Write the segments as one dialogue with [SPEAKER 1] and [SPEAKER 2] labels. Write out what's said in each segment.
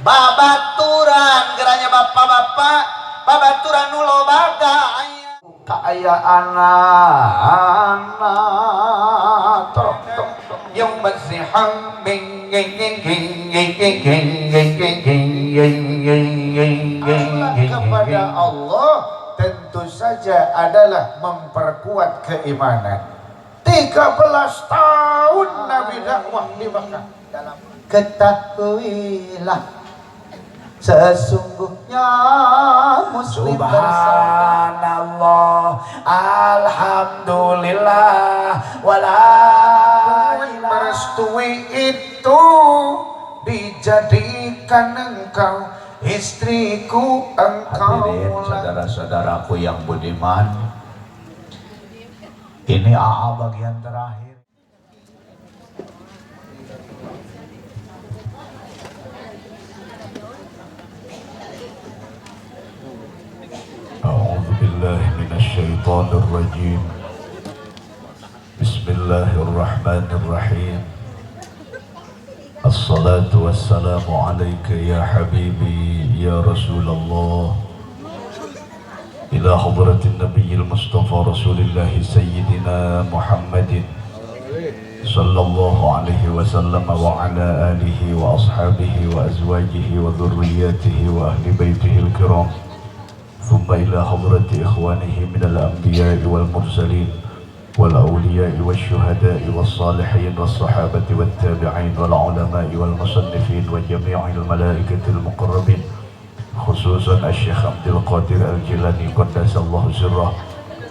[SPEAKER 1] Babaturan geranya bapak-bapak, babaturan nu loba gaya.
[SPEAKER 2] Kaayaan anak tok tok
[SPEAKER 1] yang masihang bing ging ging ging ging ging ging ging ging ging ging ging ging.
[SPEAKER 2] Kepada Allah tentu saja adalah memperkuat keimanan. 13 tahun Nabi dakwah di Mekah.
[SPEAKER 1] Ketahuilah sesungguhnya muslim.
[SPEAKER 2] Subhanallah, alhamdulillah, wala merestui itu dijadikan engkau istriku, engkau.
[SPEAKER 1] Hadirin saudara-saudaraku yang budiman, ini AA bagian terakhir.
[SPEAKER 3] أعوذ بالله من الشيطان الرجيم. بسم الله الرحمن الرحيم. الصلاة والسلام عليك يا حبيبي يا رسول الله، إلى حضرة النبي المصطفى رسول الله سيدنا محمد صلى الله عليه وسلم وعلى آله وأصحابه وأزواجه وذرياته وأهل بيته الكرام، ثم إلى حضرة إخوانه من الأنبياء والمرسلين والأولياء والشهداء والصالحين والصحابة والتابعين والعلماء والمصنفين وجميع الملائكة المقربين، خصوصا الشيخ عبد القادر الجيلاني قدس الله سره،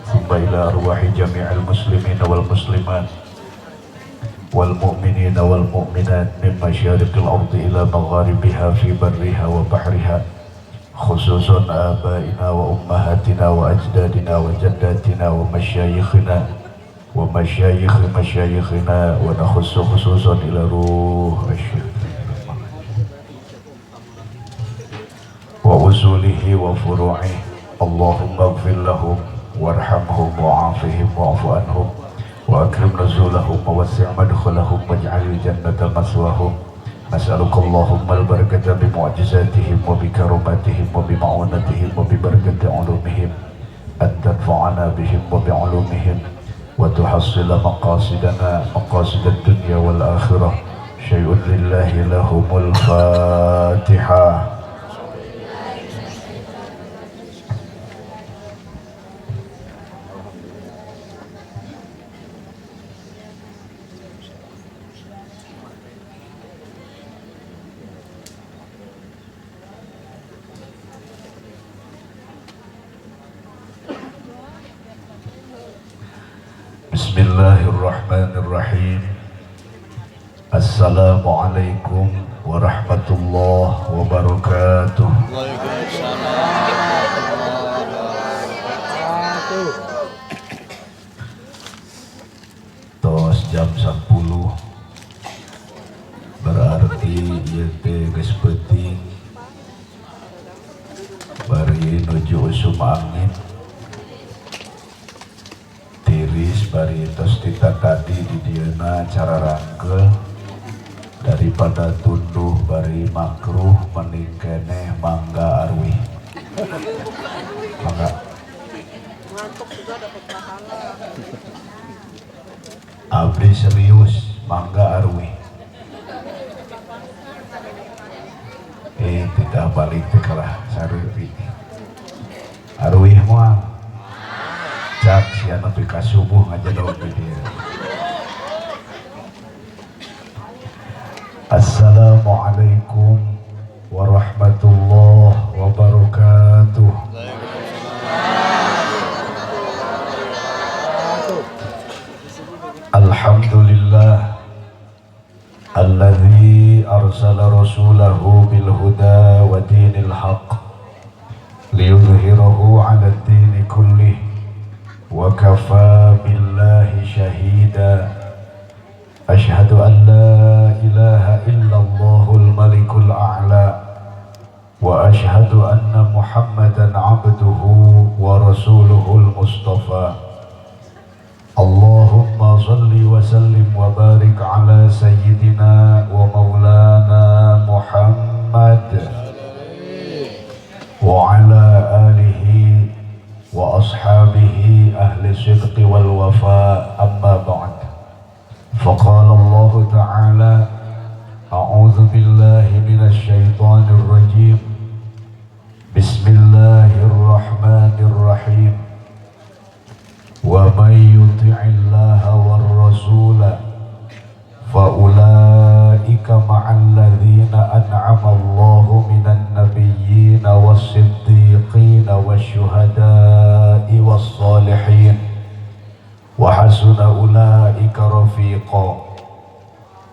[SPEAKER 3] ثم إلى أرواح جميع المسلمين والمسلمات والمؤمنين والمؤمنات من مشارق الأرض إلى مغاربها في برها وبحرها، خصوصا آبائنا وأمهاتنا وأجدادنا وجداتنا ومشايخنا ومشايخ مشايخنا، ونخص خصوصا إلى روح الشيخ وأصوله وفروعه. اللهم اغفر لهم وارحمهم وعافهم واعف عنهم وأكرم نزولهم ووسع مدخلهم واجعل الجنة مثواهم. نسألك اللهم البركة بمعجزاتهم وبكراماتهم وبمعونتهم وببركة علومهم أن تنفعنا بهم وبعلومهم وتحصل مقاصدنا مقاصد الدنيا والآخرة. شيء لله لهم الفاتحة. Bismillahirrahmanirrahim. Assalamualaikum warahmatullahi wabarakatuh. Tos jam 10 berarti ieu teh geus peuting bari nuju usum angin tiris bari tos tita tadi di dieuna cara rangkeul daripada tunduh bari makruh mending keneh mangga arwih mangga. Abdi serius mangga arwih. Tidak balik teh kalah sareuti arwih moal cak sia nepi ka subuh ngajedog di dieu. Assalamualaikum warahmatullahi wabarakatuh. Alhamdulillah alladzi arsala rasulahu bil huda wa dinil haqq liyudhhirahu 'ala ad-dini kullih wa kafa billahi shahida. Ashhadu an la ilaha illallahul malikul a'la wa ashhadu anna Muhammadan 'abduhu wa rasuluhul mustafa. Allahumma salli wa sallim wa barik ala sayyidina wa maulana Muhammad. وأصحابه أهل الصدق والوفاء أما بعد فقال الله تعالى أعوذ بالله من الشيطان الرجيم بسم الله الرحمن الرحيم ومن يطع الله والرسول فأولئك مع الذين أنعم الله من النبيين والصديقين والشهداء والصالحين وحسن أولئك رفيقا.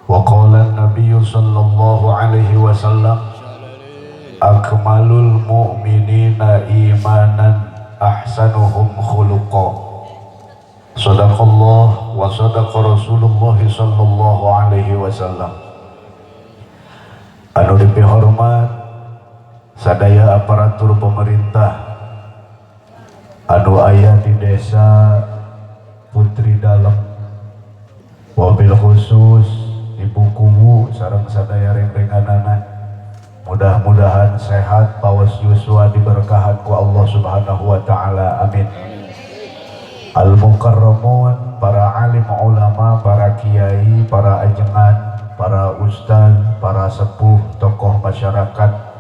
[SPEAKER 3] وقال النبي صلى الله عليه وسلم أكمل المؤمنين إيمانا أحسنهم خلقا. Sadaqallah wa sadaqa Rasulullah sallallahu alaihi wasallam. Anu dipihormat sadaya aparatur pemerintah anu aya di desa Putri Dalem, wabil khusus Ibu Kuwu sareng sadaya reng-renganana, mudah-mudahan sehat pawas yuswa diberkahan ku Allah Subhanahu wa taala, amin. Al-mukarramun, para alim ulama, para kiai, para ajengan, para ustaz, para sepuh, tokoh masyarakat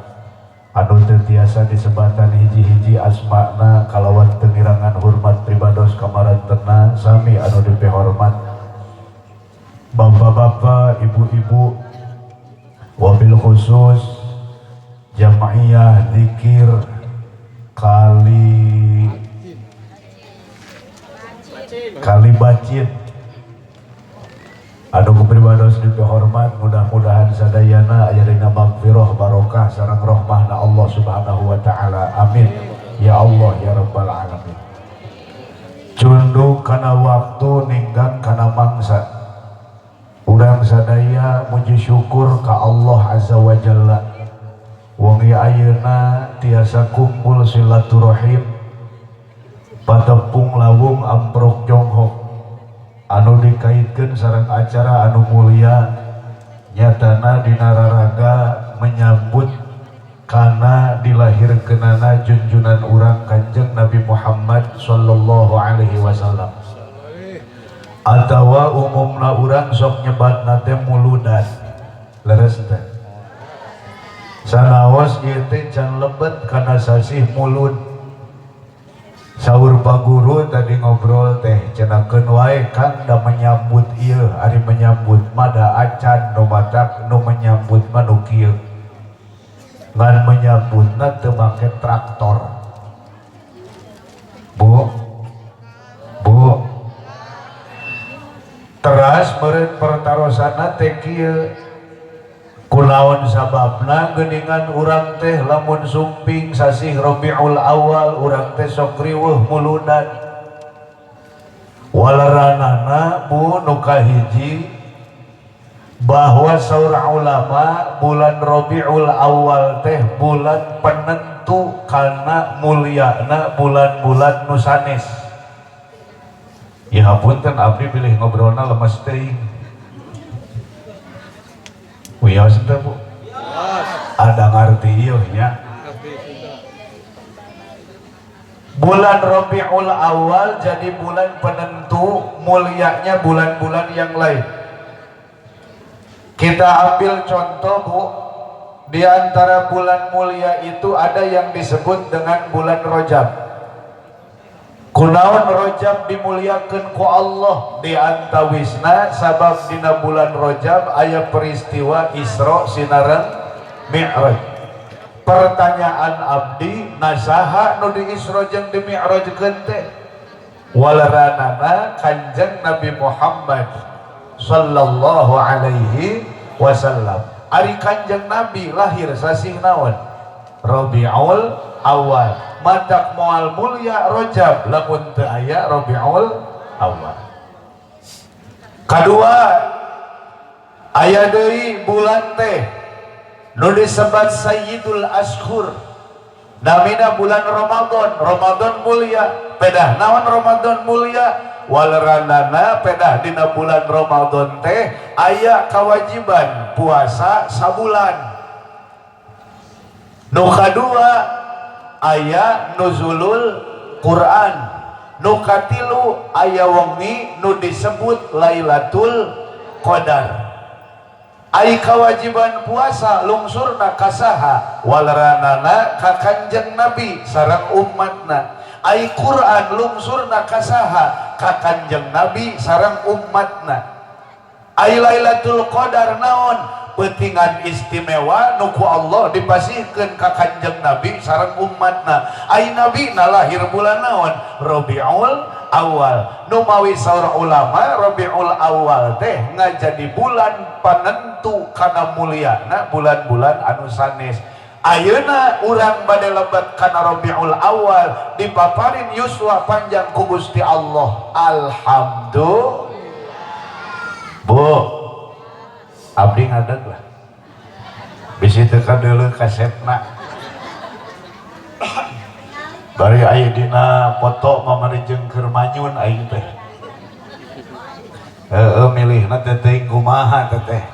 [SPEAKER 3] anu teu tiasa disebatan hiji-hiji asmana kalawan teu ngirangan hormat pribados kamarantena sami anu dipihormat bapak-bapak, ibu-ibu, wabil khusus jamaiyah zikir kali bacin anu kupribados dipihormat, mudah-mudahan sadayana aya dina magfirah barokah sareng rahmahna Allah Subhanahu wa taala, amin ya Allah ya rabbal alamin. Cunduk kana waktu ninggang kana mangsa, urang sadaya muji syukur ka Allah azza wa jalla wengi ayeuna tiasa kumpul silaturahim patepung lawung amprok jonghok anu dikaitkeun sareng acara anu mulia nyatana dina raraga menyambut kana dilahirkeunana junjunan urang Kanjeng Nabi Muhammad sallallahu alaihi wasallam atawa umumna urang sok nyebatna teh muludan. Leres teh sanaos ieu teh can lebet kana sasih mulud. Saur Pak Guru tadi ngobrol teh cenakeun wae Kang da menyambut ieu, ari menyambut mah da acan nu matak nu menyambut mah nu kieu. Ngan menyambutna teu make traktor. Bu. Bu. Teras meureun pertarosanna teh kieu. Kulaon sababna geuningan urang teh lamun sumping sasih Rabiul Awal urang teh sok riweuh muludan. Walaranana bu nu kahiji bahwa saur ulama bulan Rabiul Awal teh bulan penentu kana mulyana bulan-bulan nu sanes. Ya hapunten abdi bilih ngobrolna lemes teuing. Wios teh Bu. Ada ngarti ieu nya. Bulan Rabiul Awal jadi bulan penentu mulianya bulan-bulan yang lain. Kita ambil contoh Bu, di antara bulan mulia itu ada yang disebut dengan bulan Rajab. Kunaon Rajab dimuliakeun ku Allah di antawisna sabab dina bulan Rajab aya peristiwa Isra sinareng Mi'raj. Pertanyaan abdi, nasaha nu di Isra jeung di Mi'rajkeun teh? Walaranana Kanjeng Nabi Muhammad sallallahu alaihi wasallam. Ari Kanjeng Nabi lahir sasih naon? Rabiul Awal. Matak moal mulia Rajab lamun teu aya Rabiul Awal. Kadua aya deui bulan teh nu disebat Sayyidul Ashur, namina bulan Ramadan. Ramadan mulia, pedah naon Ramadan mulia? Waleranana pedah dina bulan Ramadan teh aya kewajiban puasa sabulan. Nu kadua aya nuzulul Quran. Nu katilu aya wengi nu disebut Lailatul Qadar. Ai kewajiban puasa lungsurna kasaha? Waleranana ka Kanjeng Nabi sareng umatna. Ai Quran lungsurna kasaha? Ka Kanjeng Nabi sareng umatna. Ai Lailatul Qadar naon? Peutingan istimewa nu ku Allah dipasihkeun ka Kanjeng Nabi sareng umatna. Ai Nabi na lahir bulan naon? Rabiul Awal. Nu mawi saur ulama Rabiul Awal teh ngajadi bulan panentu kana mulyana bulan-bulan anu sanes. Ayeuna urang bade lebet kana Rabiul Awal dipaparin yuswa panjang ku Gusti Allah. Alhamdulillah. Bu, abdi ngadeg lah. Bisi teu kadeuleu kasetna. Bari aya dina foto mah jeung keur manyun aing teh. Heeh, milihna teh teuing kumaha teh.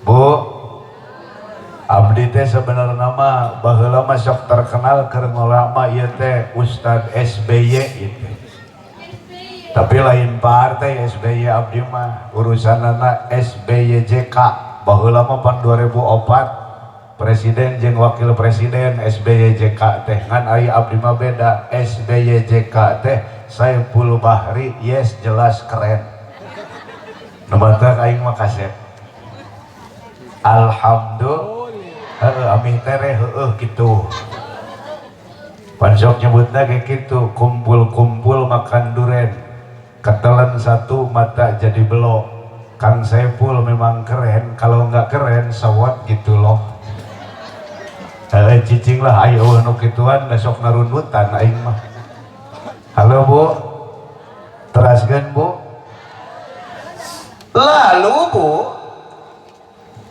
[SPEAKER 3] Bu, abdi teh sebenarna mah baheula mah sok terkenal keur ngulama ieu teh Ustad SBY ieu teh. Tapi lain partai SBY abdi mah, urusanana SBYJK. Baheula mah pan 2004 presiden jeung wakil presiden SBYJK teh, ngan aya abdi mah beda. SBYJK teh Saiful Bahri, yes jelas keren. Nu batak aing mah kasep. Alhamdulillah. Heeh, amih tereh heueuh kitu. Pan sok nyebutna kayak gitu, kumpul-kumpul makan duren. Ketelan satu mata jadi belok. Kang Saiful memang keren, kalau nggak keren sawat gitu loh. Cicing lah ayo nu kituan da sok narundutan aing mah. Halo Bu. Teraskeun Bu. Lalu Bu,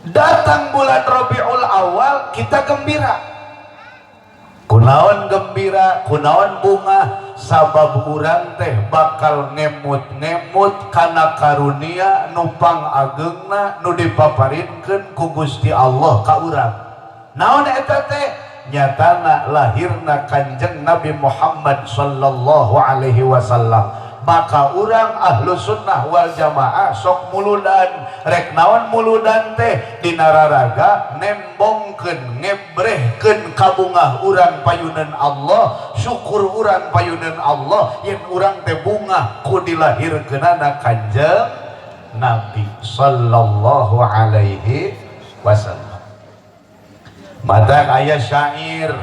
[SPEAKER 3] datang bulan Rabiul Awal kita gembira. Kunaon gembira, kunaon bunga, sabab urang teh bakal ngemut-ngemut kana karunia nu pangageungna nu dipaparinkeun ku Gusti Allah ka urang. Naon eta teh? Nyatana lahirna Kanjeng Nabi Muhammad sallallahu alaihi wasallam. Maka urang ahlu sunnah wal jamaah sok muludan. Rek naon muludan teh? Dina raraga nembongkeun, ngebrehkeun kabungah urang payunan Allah, syukur urang payunan Allah yen urang teh bungah ku dilahirkeunana Kanjeng Nabi sallallahu alaihi wasallam. Matak aya syair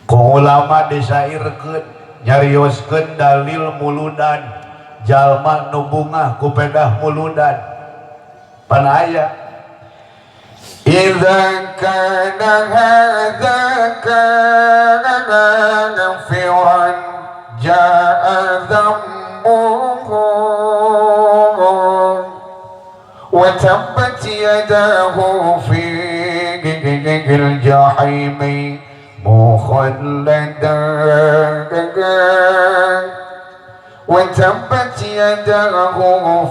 [SPEAKER 3] ku ulama disairkeun, nyarioskeun dalil muludan, jalma nu bungah ku pedah muludan. Pan aya
[SPEAKER 2] Idza kana hadza kafiran jaa dhammuhu wa tabbat yadahu fi al-jahim مخلدا وتبت يداه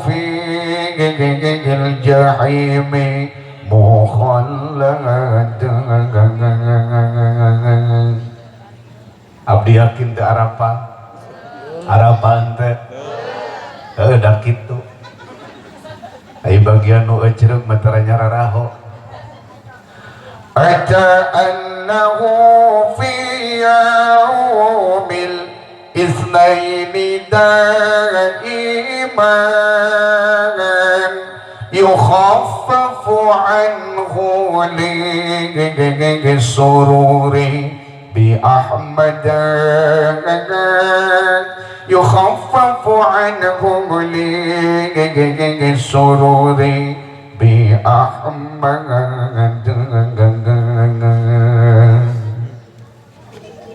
[SPEAKER 2] في الجحيم مخلدا.
[SPEAKER 3] Abdi yakin teu arapal. Arapal teh. Heuh da kitu. Ai bagian nu ecereug mah tara nyararaho.
[SPEAKER 2] أتى أنه في يوم الاثنين دائما يخفف عنه للسرور بأحمد يخفف عنه للسرور بأحمد.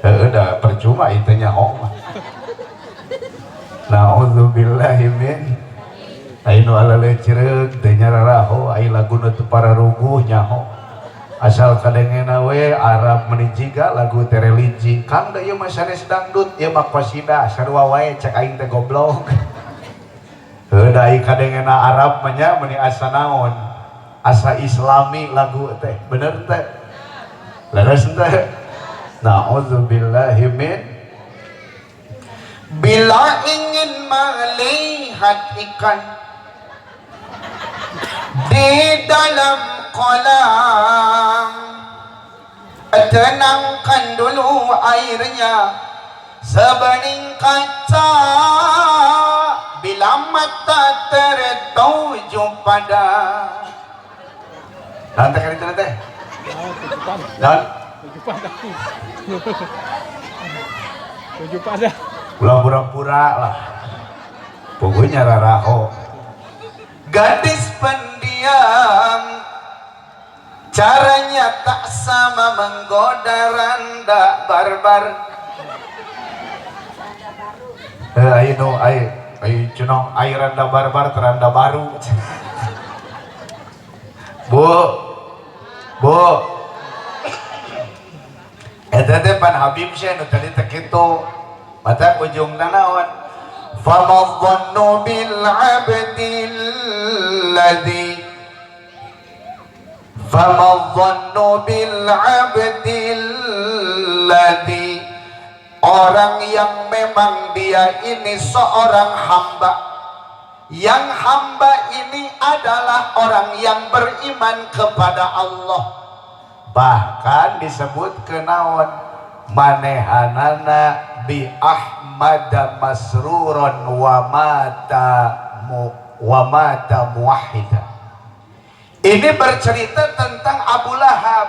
[SPEAKER 3] Heeh, dah percuma itu nyaho mah. Nauzubillahi min. Ai nu alale cireug teh nyararaho, ai laguna teu pararuguh nyaho. Asal kadengena we Arab meuni jiga lagu teh religi. Kang da ieu mah sanes dangdut, ieu mah qasidah sarua wae cek aing teh goblok. Heuh da ai kadengena Arab mah nya meuni asa naon? Asa islami lagu teh, bener teh? Leres teh? Nauzubillahi min.
[SPEAKER 1] Bila ingin melihat ikan di dalam kolam, tenangkan dulu airnya sebening kaca. Bila mata tertuju pada nanti kan itu nanti dan
[SPEAKER 4] Tujuh pada.
[SPEAKER 3] Ulah pura-pura lah, pokoknya raraho.
[SPEAKER 1] Gadis pendiam, caranya tak sama menggoda randa barbar.
[SPEAKER 3] Eh, ayo nu ayo ayo cenong ayo randa barbar teranda baru. Bu, bu, eta teh pan Habib syekh nu tadi teh kitu mata ujungna naon?
[SPEAKER 1] Fama dhannu bil abdil ladzi, fama dhannu bil abdil ladzi, orang yang memang dia ini seorang hamba, yang hamba ini adalah orang yang beriman kepada Allah.
[SPEAKER 3] Bahkan disebut kenaon manehanana bi Ahmad masruron wa mata mu, wa mata muwahhida.
[SPEAKER 1] Ini bercerita tentang Abu Lahab.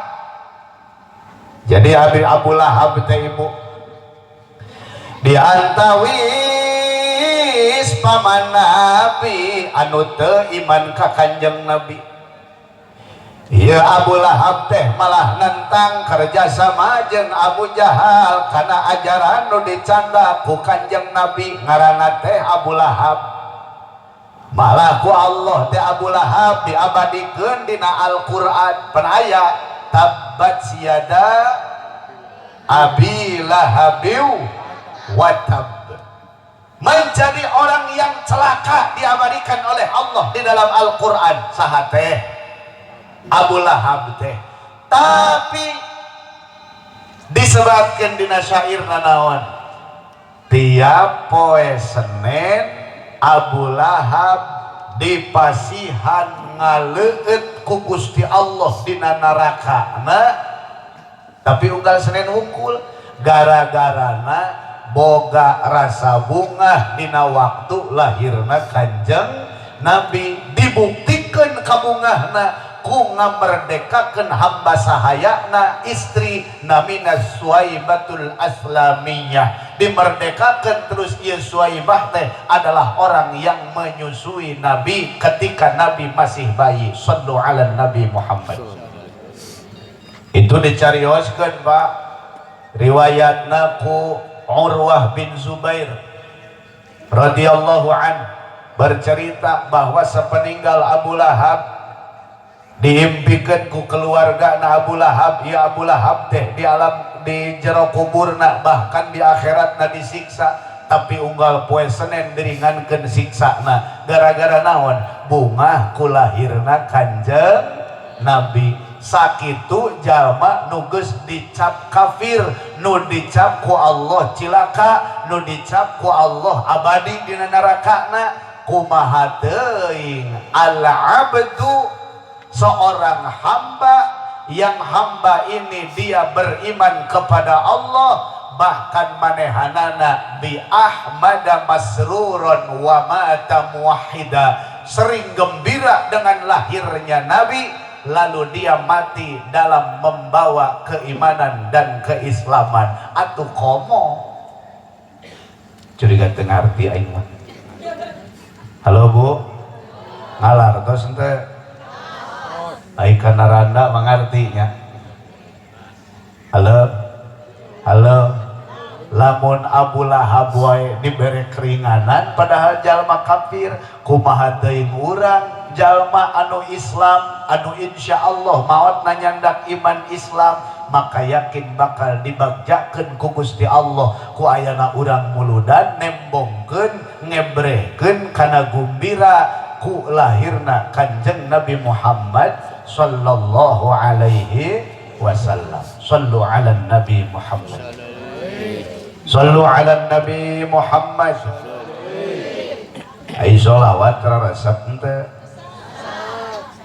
[SPEAKER 3] Jadi Abu Lahab teh, ibu,
[SPEAKER 1] di antawis paman Nabi anu teu iman ka Kanjeng Nabi.
[SPEAKER 3] Ya, Abu Lahab teh malah nentang kerjasama jeung Abu Jahal karena ajaran nu dicanda ku Kanjeng Nabi. Ngaranna teh Abu Lahab. Malah ku Allah teh Abu Lahab diabadikeun dina Al-Qur'an. Pan aya tabbat yada abi lahabiw watab.
[SPEAKER 1] Menjadi orang yang celaka diabadikan oleh Allah di dalam Al-Qur'an. Saha teh? Abu Lahab teh. Tapi
[SPEAKER 3] disebutkan dina syair nanaon? Tiap poe Senin Abu Lahab dipasihan ngaleueut ku Gusti Allah dina neraka na, tapi unggal Senin wungkul, gara-garana boga rasa bungah dina waktu lahirna Kanjeng Nabi. Dibuktikan kabungahna ku ngamerdekakeun hamba sahayana istri namina Suwaibatul Aslamiyah. Dimerdekakan terus ieu Suwaibah teh adalah orang yang menyusui Nabi ketika Nabi masih bayi. Sallu ala Nabi Muhammad. Itu dicarioskeun, Pak, riwayatna ku Urwah bin Zubair radhiyallahu an, bercerita bahwa sepeninggal Abu Lahab diimpikan ku keluarga na Abu Lahab, ya Abu Lahab teh di alam di jero kuburna, bahkan di akhirat na disiksa, tapi unggal poe Senin diringankeun siksana. Gara-gara naon? Bungah ku lahirna Kanjeng Nabi. Sakitu jalma nu geus dicap kafir, nu dicap ku Allah cilaka, nu dicap ku Allah abadi dina nerakana, kumaha teuing al abdu, seorang hamba yang hamba ini dia beriman kepada Allah, bahkan manehanana bi ahmada masruron wa mata muwahhida, sering gembira dengan lahirnya Nabi, lalu dia mati dalam membawa keimanan dan keislaman. Atuh komo curiga teu ngarti aing mah. Halo, Bu, ngalar tos henteu? Ai kana randa mangartinya. Halo, halo. Lamun Abu Lahab wae dibere keringanan padahal jalma kafir, kumaha teuing urang jalma anu Islam, anu insya Allah maot nanyandak iman Islam, maka yakin bakal dibagjakeun ku Gusti Allah. Ku ayana urang muludan nembongkeun, ngebrehkeun kana gumbira ku lahirna Kanjeng Nabi Muhammad sallallahu alaihi wasallam. Sallu ala Nabi Muhammad. Sallu ala Nabi Muhammad. Ai sholawat resep henteu?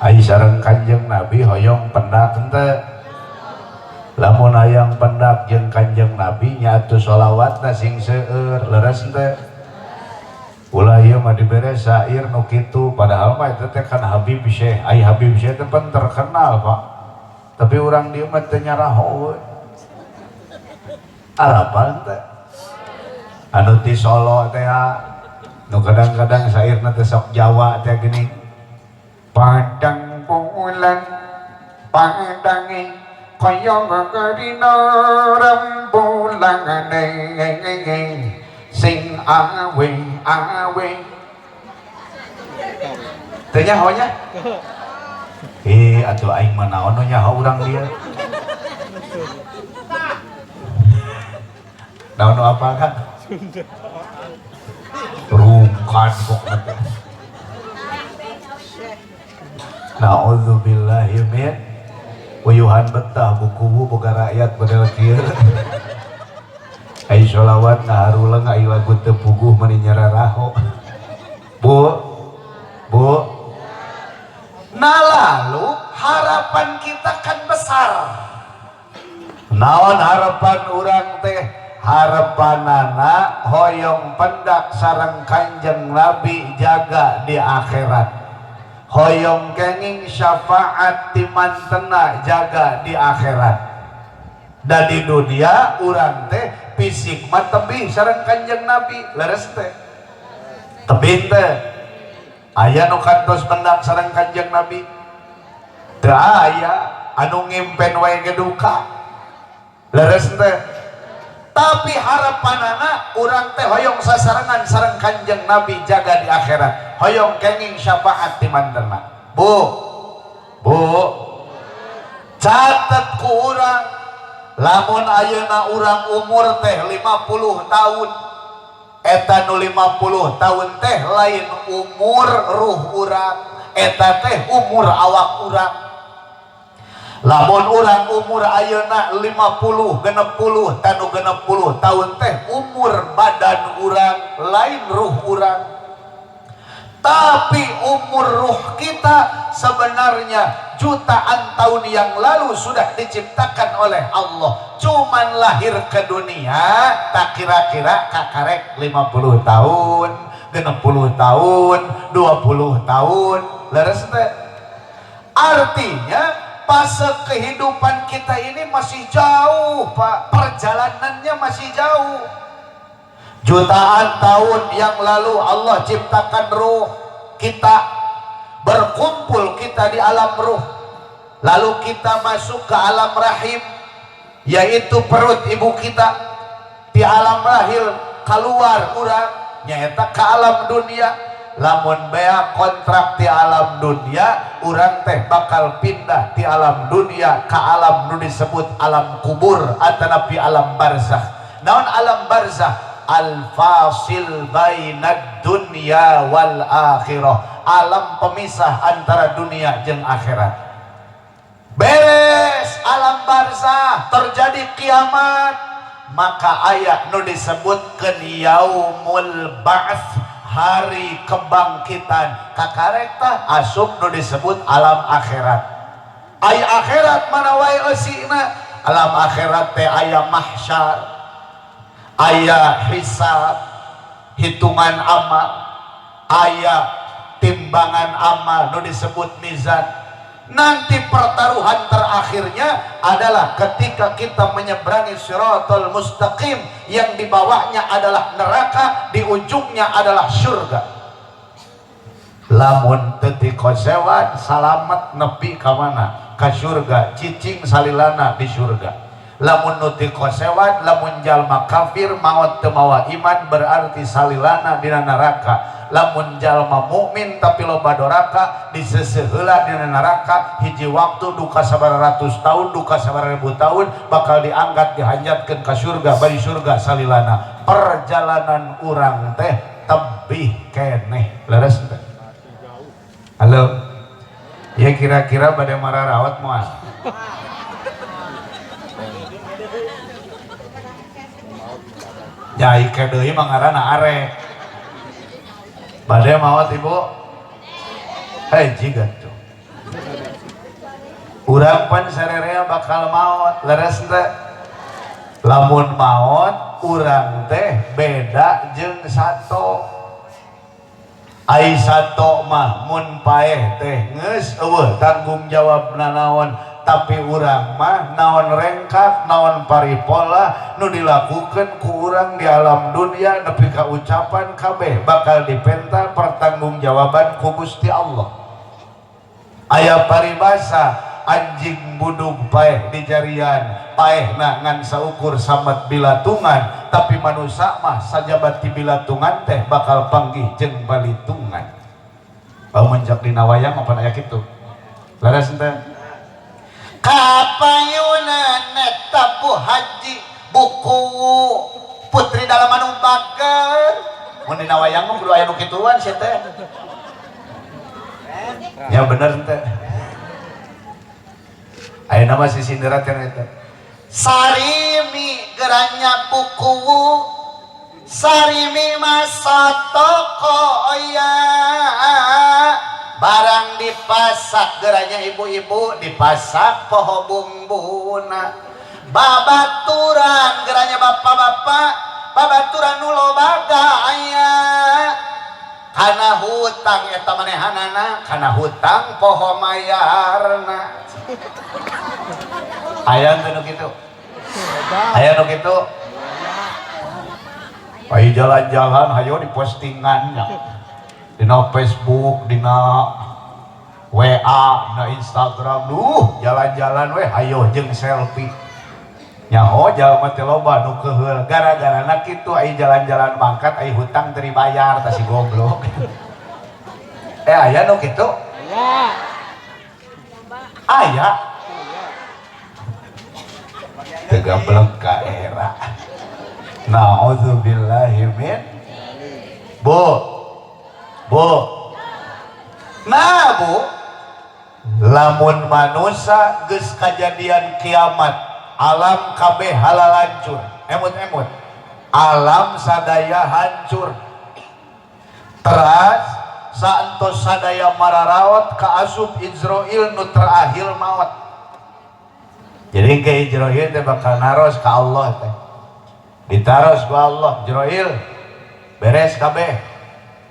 [SPEAKER 3] Ai sareng Kanjeng Nabi hoyong pendak henteu? Lamun hayang pendak jeung Kanjeng Nabi nya atuh sholawatna sing seueur, leres henteu? Ulah ieu mah dibere syair nu kitu, padahal mah eta teh kan Habib Syekh. Ai Habib Syekh teh pan terkenal, Pak, tapi urang dieu mah teu nyaraho we. Arapal teh anu ti Solo teh, nu kadang-kadang syairna teh sok Jawa teh gini.
[SPEAKER 2] Padang bulan padange kaya rina rembulane sing awe awe.
[SPEAKER 3] Teu nyaho nya? Eh, atuh aing mah naon nu nyaho urang dieu. Naon nu apa kan? Rungkan pokna teh. Na'udzubillahi min uyuhan betah buku boga rakyat model kieu. Ai sholawat ngaharuleng, ai lagu teu puguh meni nyararaho. Bu, Bu.
[SPEAKER 1] Nah, lalu harapan kita kan besar.
[SPEAKER 3] Naon harapan urang teh? Harapanana hoyong pendak sareng Kanjeng Nabi jaga di akhirat, hoyong kenging syafaat ti mantena jaga di akhirat. Dan di dunia urang teh fisik mah tebih sareng Kanjeng Nabi, leres teh? Tebih teh? Aya nu kantos pendak sareng Kanjeng Nabi? Teu aya. Anu ngimpen wae ge duka, leres teh?
[SPEAKER 1] Tapi harapanana urang teh hoyong sasarengan sareng Kanjeng Nabi jaga di akhirat, hoyong kenging syafaat ti mantena. Bu, Bu, catet ku urang, lamun ayeuna urang umur teh 50 tahun, eta nu 50 tahun teh lain umur ruh urang, eta teh umur awak urang. Lamun urang umur ayeuna 50, 60, tanu 60 tahun teh umur badan urang, lain ruh urang. Tapi umur ruh kita sebenarnya jutaan tahun yang lalu sudah diciptakan oleh Allah. Cuman lahir ke dunia tak kira-kira kakarek 50 tahun, 60 tahun, 20 tahun, leres teh? Artinya fase kehidupan kita ini masih jauh, Pak, perjalanannya masih jauh. Jutaan tahun yang lalu Allah ciptakan ruh kita, berkumpul kita di alam ruh, lalu kita masuk ke alam rahim, yaitu perut ibu kita. Di alam rahim keluar urang nyaeta ke alam dunia. Lamun bea kontrak di alam dunia, urang teh bakal pindah di alam dunia ke alam nu disebut alam kubur atanapi alam barzah. Naon alam barzah? Al-fasil bainad dunya wal akhirah, alam pemisah antara dunia jeung akhirat. Beres alam barzah, terjadi kiamat, maka ayat nu disebutkeun yaumul ba'ts, hari kebangkitan, kakarek tah asup nu disebut alam akhirat. Ai akhirat mana wae eusina? Alam akhirat teh aya mahsyar, aya hisab, hitungan amal, aya timbangan amal nu disebut mizan. Nanti pertaruhan terakhirnya adalah ketika kita menyeberangi siratal mustaqim yang di bawahnya adalah neraka, di ujungnya adalah surga. Lamun teu dikosewan salamet nepi ka mana? Ka surga, cicing salilana di surga. Lamun nu tikosewan, lamun jalma kafir maot teu mawa iman, berarti salilana dina neraka. Lamun jalma mukmin tapi loba doraka, diseseh heula dina neraka hiji waktu duka sabaraha ratus tahun, duka sabaraha ribu tahun, bakal diangkat dihanjatkeun ka surga, bari surga salilana. Perjalanan urang teh tebih keneh, leres teh? Halo, ya kira-kira bade mararawat moal? Nya ike deui mah ngaranna arek. Bade maot ibu? Hei jiga tuh. Urang pan sarerea bakal maot, leres teh? Lamun maot urang teh beda jeung sato. Ai sato mah mun paeh teh geus eueuh tanggung jawab nanaon, tapi urang mah naon rengkak naon paripola nu dilakukan ku urang di alam dunia nepi ka ucapan kabeh bakal dipenta pertanggungjawaban ku Gusti Allah. Aya paribasa anjing budug paeh di jarian, paehna ngan saukur samet bilatungan, tapi manusia mah sajabati bilatungan teh bakal panggih jeung balitungan. Lamun cak dina wayang apa aya kitu? Leres teh? Kapayunan eta Bu Haji buku putri dalam anu bager. Mun dina wayang mah kudu aya nu kituan sia teh. Ya bener teh. Ayeuna mah si sindiran teh eta. Sarimi geranya buku sarimi masa toko ya barang dipasak geranya ibu-ibu dipasak poho bumbuna babaturan geranya bapak-bapak babaturan nu loba gaya kana hutang eta manehanana kana hutang poho mayarna. Aya nu kitu? Aya nu kitu? Ayo jalan-jalan hayo di postingannya dina Facebook, dina WA, dina Instagram, duh jalan-jalan weh hayo jeung selfie. Nyaho jalma teh loba nu keuheul gara-garana kitu aya jalan-jalan mangkat aya hutang teu dibayar tah si goblok. Aya nu kitu?
[SPEAKER 4] Aya.
[SPEAKER 1] Aya. Teu gablek ka era. Na'udzubillahi min. Bu. Bu. Nah, Bu. Lamun manusia geus kajadian kiamat, alam kabeh halalancur. Emut-emut. Alam sadaya hancur. Teras saentos sadaya mararaot kaasup Izrail nu terakhir maot. Jadi ke Izrail teh bakal naros ka Allah teh. Ditaros ku Allah, Izrail beres kabeh.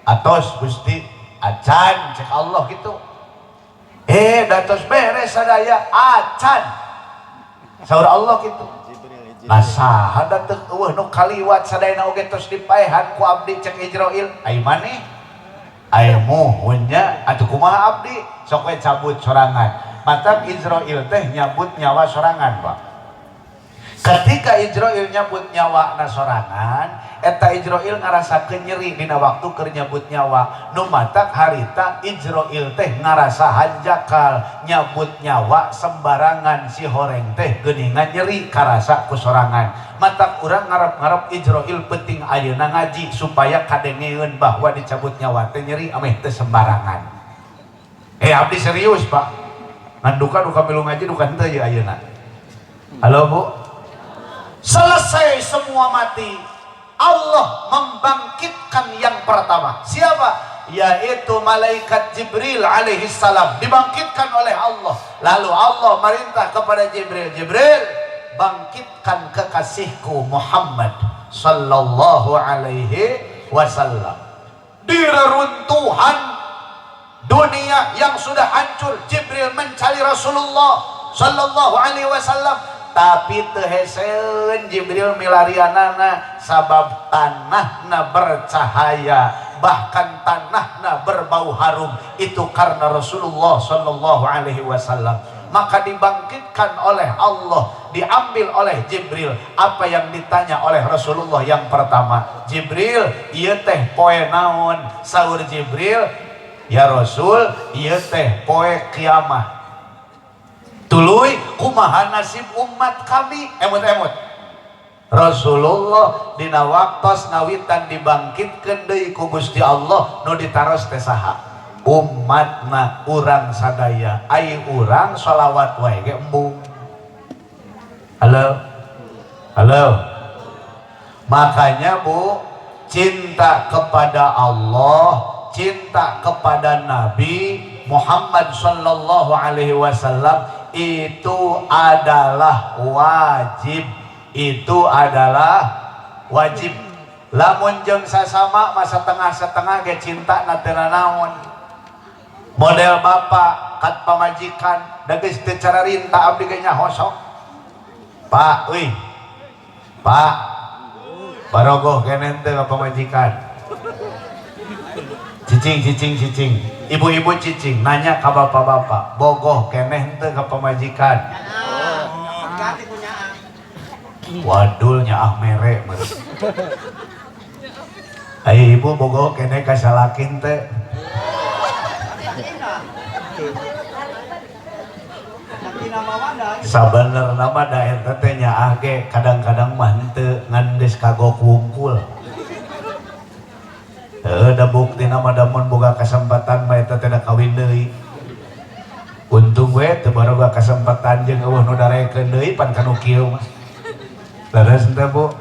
[SPEAKER 1] Atos Gusti acan cek Allah gitu. Datos beres sadaya acan. Saur Allah gitu. Nah saha da teu eueuh nu kaliwat sadayana oge tos dipaehan ku abdi cek Izrail. Ai maneh? Ai muhun nya atuh kumaha abdi? Sok we cabut sorangan. Matak Izrail teh nyabut nyawa sorangan, Pak. Ketika Izrail nyabut nyawa na sorangan, eta Izrail ngarasakeun nyeri dina waktu keur nyabut nyawa. Nu matak harita Izrail teh ngarasa hanjakal nyabut nyawa sembarangan si horeng teh geuningan nyeri karasa ku sorangan. Matak urang ngarep-ngarep Izrail penting ayeuna ngaji supaya kadengeun bahwa dicabut nyawa teh nyeri ameh teh sembarangan. Abdi serius, Pak. Ngan duka duka milu ngaji duka henteu ieu ayeuna. Halo, Bu. Selesai semua mati, Allah membangkitkan yang pertama. Siapa? Yaitu malaikat Jibril alaihi salam. Dibangkitkan oleh Allah. Lalu Allah merintah kepada Jibril, Jibril, bangkitkan kekasihku Muhammad sallallahu alaihi wasallam. Di reruntuhan dunia yang sudah hancur, Jibril mencari Rasulullah sallallahu alaihi wasallam. Tapi teu heseun Jibril milarianana sabab tanahna bercahaya, bahkan tanahna berbau harum, itu karena Rasulullah sallallahu alaihi wasallam. Maka dibangkitkan oleh Allah, diambil oleh Jibril. Apa yang ditanya oleh Rasulullah yang pertama? Jibril, ieu teh poe naon? Saur Jibril, ya Rasul, ieu teh poe kiamah. Tuluy kumaha nasib umat kami? Emut-emut. Rasulullah dina waktos ngawitan dibangkitkeun deui ku Gusti Allah nu ditaros teh saha? Umatna urang sadaya. Ai urang sholawat wae ge embung. Halo. Halo. Makanya Bu, cinta kepada Allah, cinta kepada Nabi Muhammad Sallallahu Alaihi Wasallam itu adalah wajib. Itu adalah wajib. Lamun jeung sasama mah satengah-setengah ge cinta na teu naon. Model bapak kat pamajikan da geus teu cararinta abdi ge nyaho sok. Pak, euy. Pak. Barogoh keneh teu ka pamajikan. Cicing, cicing, cicing. Ibu-ibu cicing nanya ka bapak-bapak, bogoh keneh teu ka pamajikan? Wadulnya ah mere meureun. Ayo ibu bogoh keneh ka salakin teh? Sabenerna mah da eta teh nyaah ge kadang-kadang mah henteu ngan geus kagok wungkul. Heuh, da buktina mah da mun boga kesempatan mah eta teh da kawin deui. Untung we teu baroga kesempatan jeung eueuh nu darekeun deui pan kanu kieu mah. Leres teh Bu?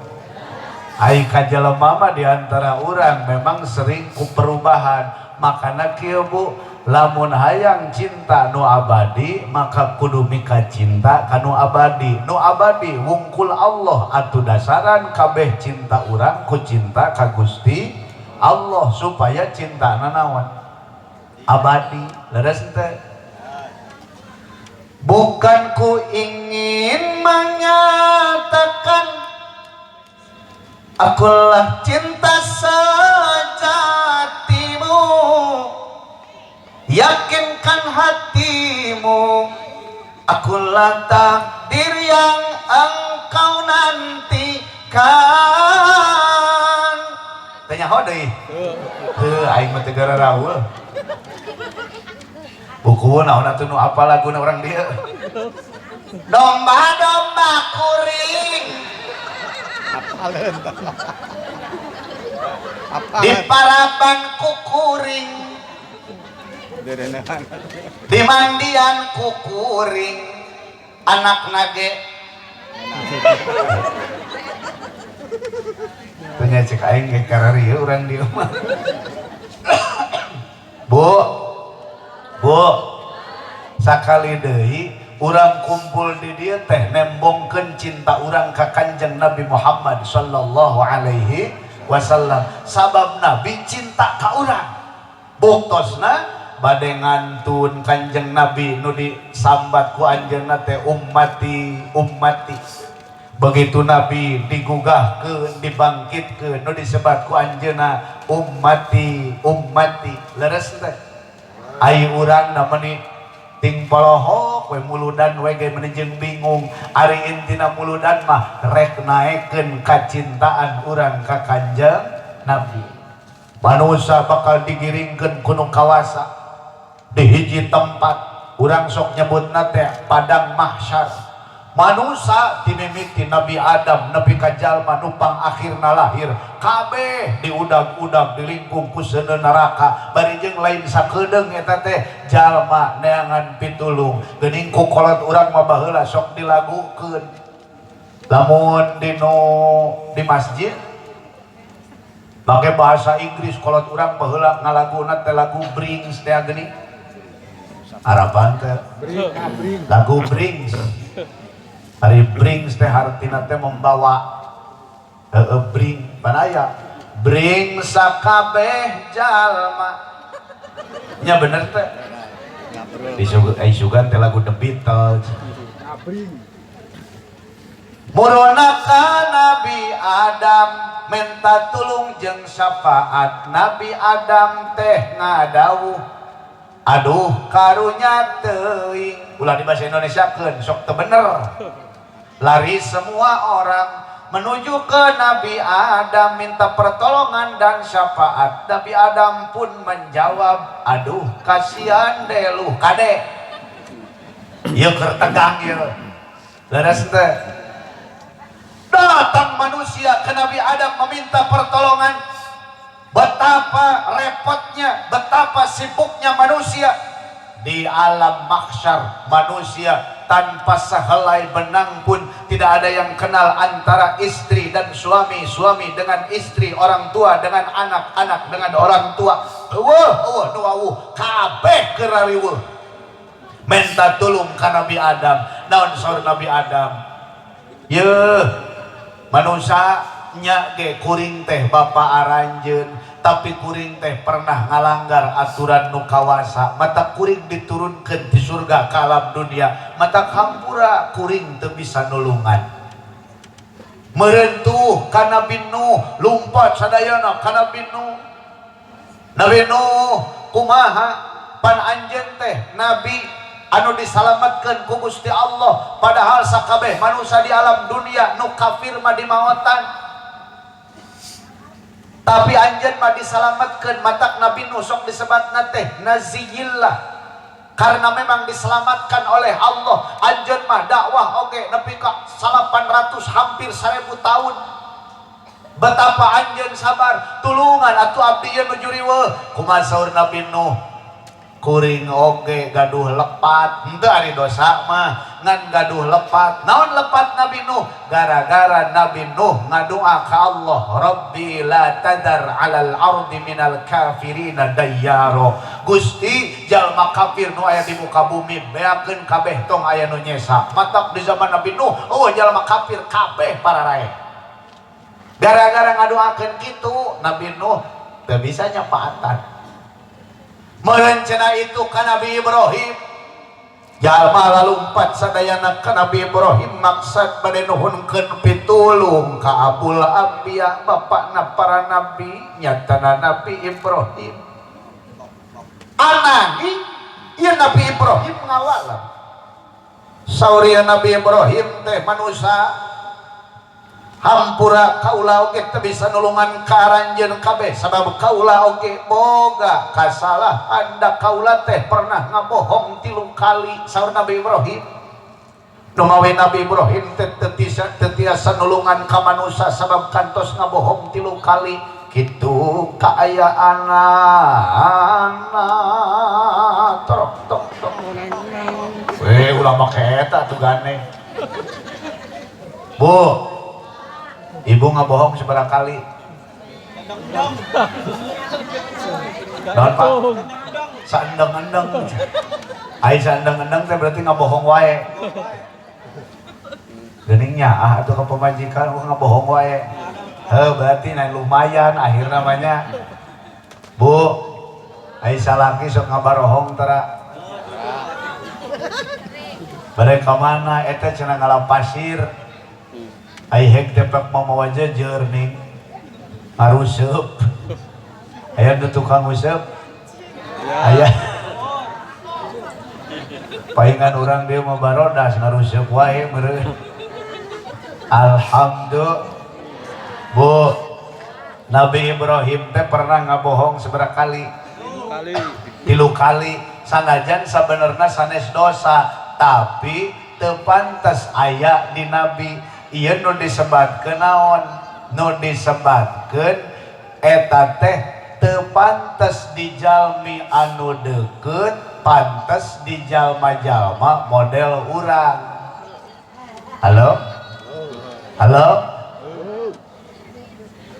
[SPEAKER 1] Ai ka jelema mah di antara urang memang sering ku perubahan. Makana kieu Bu, lamun hayang cinta nu abadi maka kudu mika cinta kanu abadi. Nu abadi wungkul Allah atuh dasaran kabeh cinta urang ku cinta ka Gusti Allah supaya cintana naon? Abadi. Leres teh? Bukan ku ingin mengatakan akulah cinta sejatimu, yakinkan hatimu, akulah takdir yang engkau nantikan. Tanya ho deui. Heuh, aing mah teu gara raul. Buku naon atuh nu apa laguna urang dieu? Domba-domba kuring di paraban kukuring, di mandian kukuring, anak nage. Tanya cek aing ge kararieu urang dieu mah. Bu, Bu, sakali deui urang kumpul di dieu teh nembongkeun cinta urang ka Kanjeng Nabi Muhammad sallallahu alaihi wasallam. Sabab Nabi cinta ka urang. Buktosna bade ngantun Kanjeng Nabi nu disambat ku anjeunna teh ummati ummati. Begitu Nabi digugahkeun, dibangkitkeun nu disebat ku anjeunna ummati ummati. Leres teh? Ai urang na meuni ting polohok we muludan we ge meuni jeung bingung. Ari intina muludan mah rek naekeun kacintaan urang ka Kanjeng Nabi. Manusia bakal digiringkeun ku nu kawasa di hiji tempat urang sok nyebutna teh padang mahsyar. Manusia dimimiti Nabi Adam nepi ka jalma nu pangakhirna lahir kabeh diudag-udag dilingkung ku seuneu neraka bari jeung lain sakedeung eta teh jalma neangan pitulung. Geuning ku kolot urang mah baheula sok dilagukeun lamun dinu di masjid make bahasa Inggris kolot urang baheula ngalaguna teh lagu Brings teh geuning harapan teh lagu Brings. Ari brings teh hartina teh membawa bring panaya bring sakabeh jalma nya bener teh disugan teh lagu The Beatles. Muruna ka Nabi Adam minta tulung jeung syafaat. Nabi Adam teh ngadawuh aduh karunya teuing. Ulah di bahasa Indonesia keun sok teu bener. Lari semua orang menuju ke Nabi Adam minta pertolongan dan syafaat. Nabi Adam pun menjawab, aduh kasihan deluh kade. Ieu keur tegang ieu. Leres teh? Datang manusia ke Nabi Adam meminta pertolongan. Betapa repotnya, betapa sibuknya manusia di alam mahsyar. Manusia tanpa sehelai benang pun tidak Tidak ada yang kenal antara istri dan suami, suami dengan istri, orang tua dengan anak, anak dengan orang tua. Euweuh, euweuh nu wawuh, kabeh keur rariweuh. Minta tulung ka Nabi Adam. Naon saur Nabi Adam? Yeuh, manusia nya ge kuring teh bapa aranjeun, tapi kuring teh pernah ngalanggar aturan nu kawasa, matak kuring diturunkeun di surga ka alam dunia, matak hampura, kuring teu bisa nulungan. Merentuh ka Nabi Nuh, lumpat sadayana ka Nabi Nuh. Nabi Nuh kumaha, pan anjeun teh nabi anu disalamatkeun ku Gusti Allah, padahal sakabeh manusia di alam dunia nu kafir mah dimaotan, tapi anjeun mah disalamatkeun. Matak Nabi Nuh sok disebatna teh naziyillah karena memang diselamatkan oleh Allah. Anjeun mah dakwah oge nepi ka 800, hampir 1000 tahun. Betapa anjeun sabar. Tulungan atuh, abdi ieu nuju riweuh. Kumaha saur Nabi Nuh? Kuring oge gaduh lepat, henteu ari dosa mah, ngan gaduh lepat. Naon lepat Nabi Nuh? Gara-gara Nabi Nuh ngadoa ka Allah, "Rabbi la tadar alal ardi minal kafirina dayyaro." Gusti, jalma kafir nu aya di muka bumi beakeun kabeh, tong aya nu nyesa. Matak di zaman Nabi Nuh, oh, jalma kafir kabeh pararae. Gara-gara ngadoakeun kitu, Nabi Nuh teu bisa nyapaatan. Merencana itu ka Nabi Ibrahim. Jalma lalumpat sadayana ka Nabi Ibrahim, maksad bade nuhunkeun pitulung ka Abul Anbiya, bapakna para nabi, nyatana Nabi Ibrahim. Ananging ieu Nabi Ibrahim ngawalan. Saur Nabi Ibrahim teh, "Manusia, hampura, kaula oge teu bisa nulungan ka aranjeun kabeh, sabab kaula oge boga kasalahan, da kaula teh pernah ngabohong 3 kali." Saur Nabi Ibrahim, nu mawe Nabi Ibrahim teh teu tiasa nulungan ka manusia sabab kantos ngabohong 3 kali. Kitu kaayaanana. Torok tok tok we, ulah make eta tuh gane. Bu, ibu ngabohong seberapa kali? Naon, Pak? Saendeng-endeng. Ai saendeng-endeng teh berarti ngabohong wae. Geuning nya ah atuh ka pamajikan, oh, ngabohong wae. Heuh, berarti nah lumayan akhir namanya. Bu, ai salaki sok ngabarohong tara? Bade ka mana eta cenah? Ngala pasir. Ai hek teh pek mau mawa jejer nih. Ngaruseup. Aya nu tukang useup? Aya. Paingan urang dia mah barodas ngaruseup wae meureun. Alhamdulillah. Bu, Nabi Ibrahim teh pernah ngabohong seberapa kali?
[SPEAKER 4] Kali.
[SPEAKER 1] 3 kali. Sanajan sabenerna sanes dosa, tapi teu pantes aya di nabi. Ieu nu disebatkeun naon? Nu disebatkeun eta teh teu pantes di jalmi anu deukeut, pantes di jalma-jalma model urang. Halo? Halo?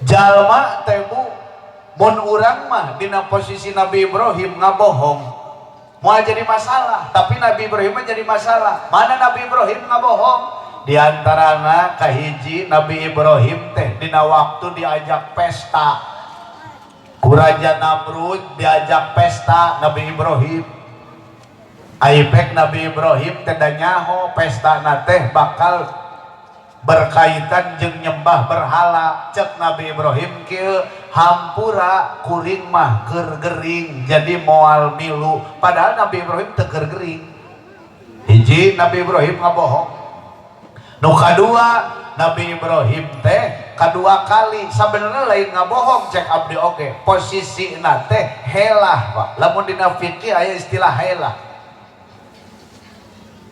[SPEAKER 1] Jalma teh, Bu, mun urang mah dina posisi Nabi Ibrahim ngabohong moal jadi masalah, tapi Nabi Ibrahim mah jadi masalah. Mana Nabi Ibrahim ngabohong? Di antarana kahiji, Nabi Ibrahim teh dina waktu diajak pesta ku Raja Namrud. Diajak pesta Nabi Ibrahim. Aipek Nabi Ibrahim teh da nyaho pesta teh bakal berkaitan jeung nyembah berhala. Cek Nabi Ibrahim kieu, "Hampura, kuring mah keur gering, jadi moal milu." Padahal Nabi Ibrahim teu keur gering. Hiji, Nabi Ibrahim ngabohong. Nu kadua, Nabi Ibrahim teh kedua kali sebenarnya lain ngabohong, cek abdi oge posisi teh helah, Pak. Lamun dina fikih aya istilah helah.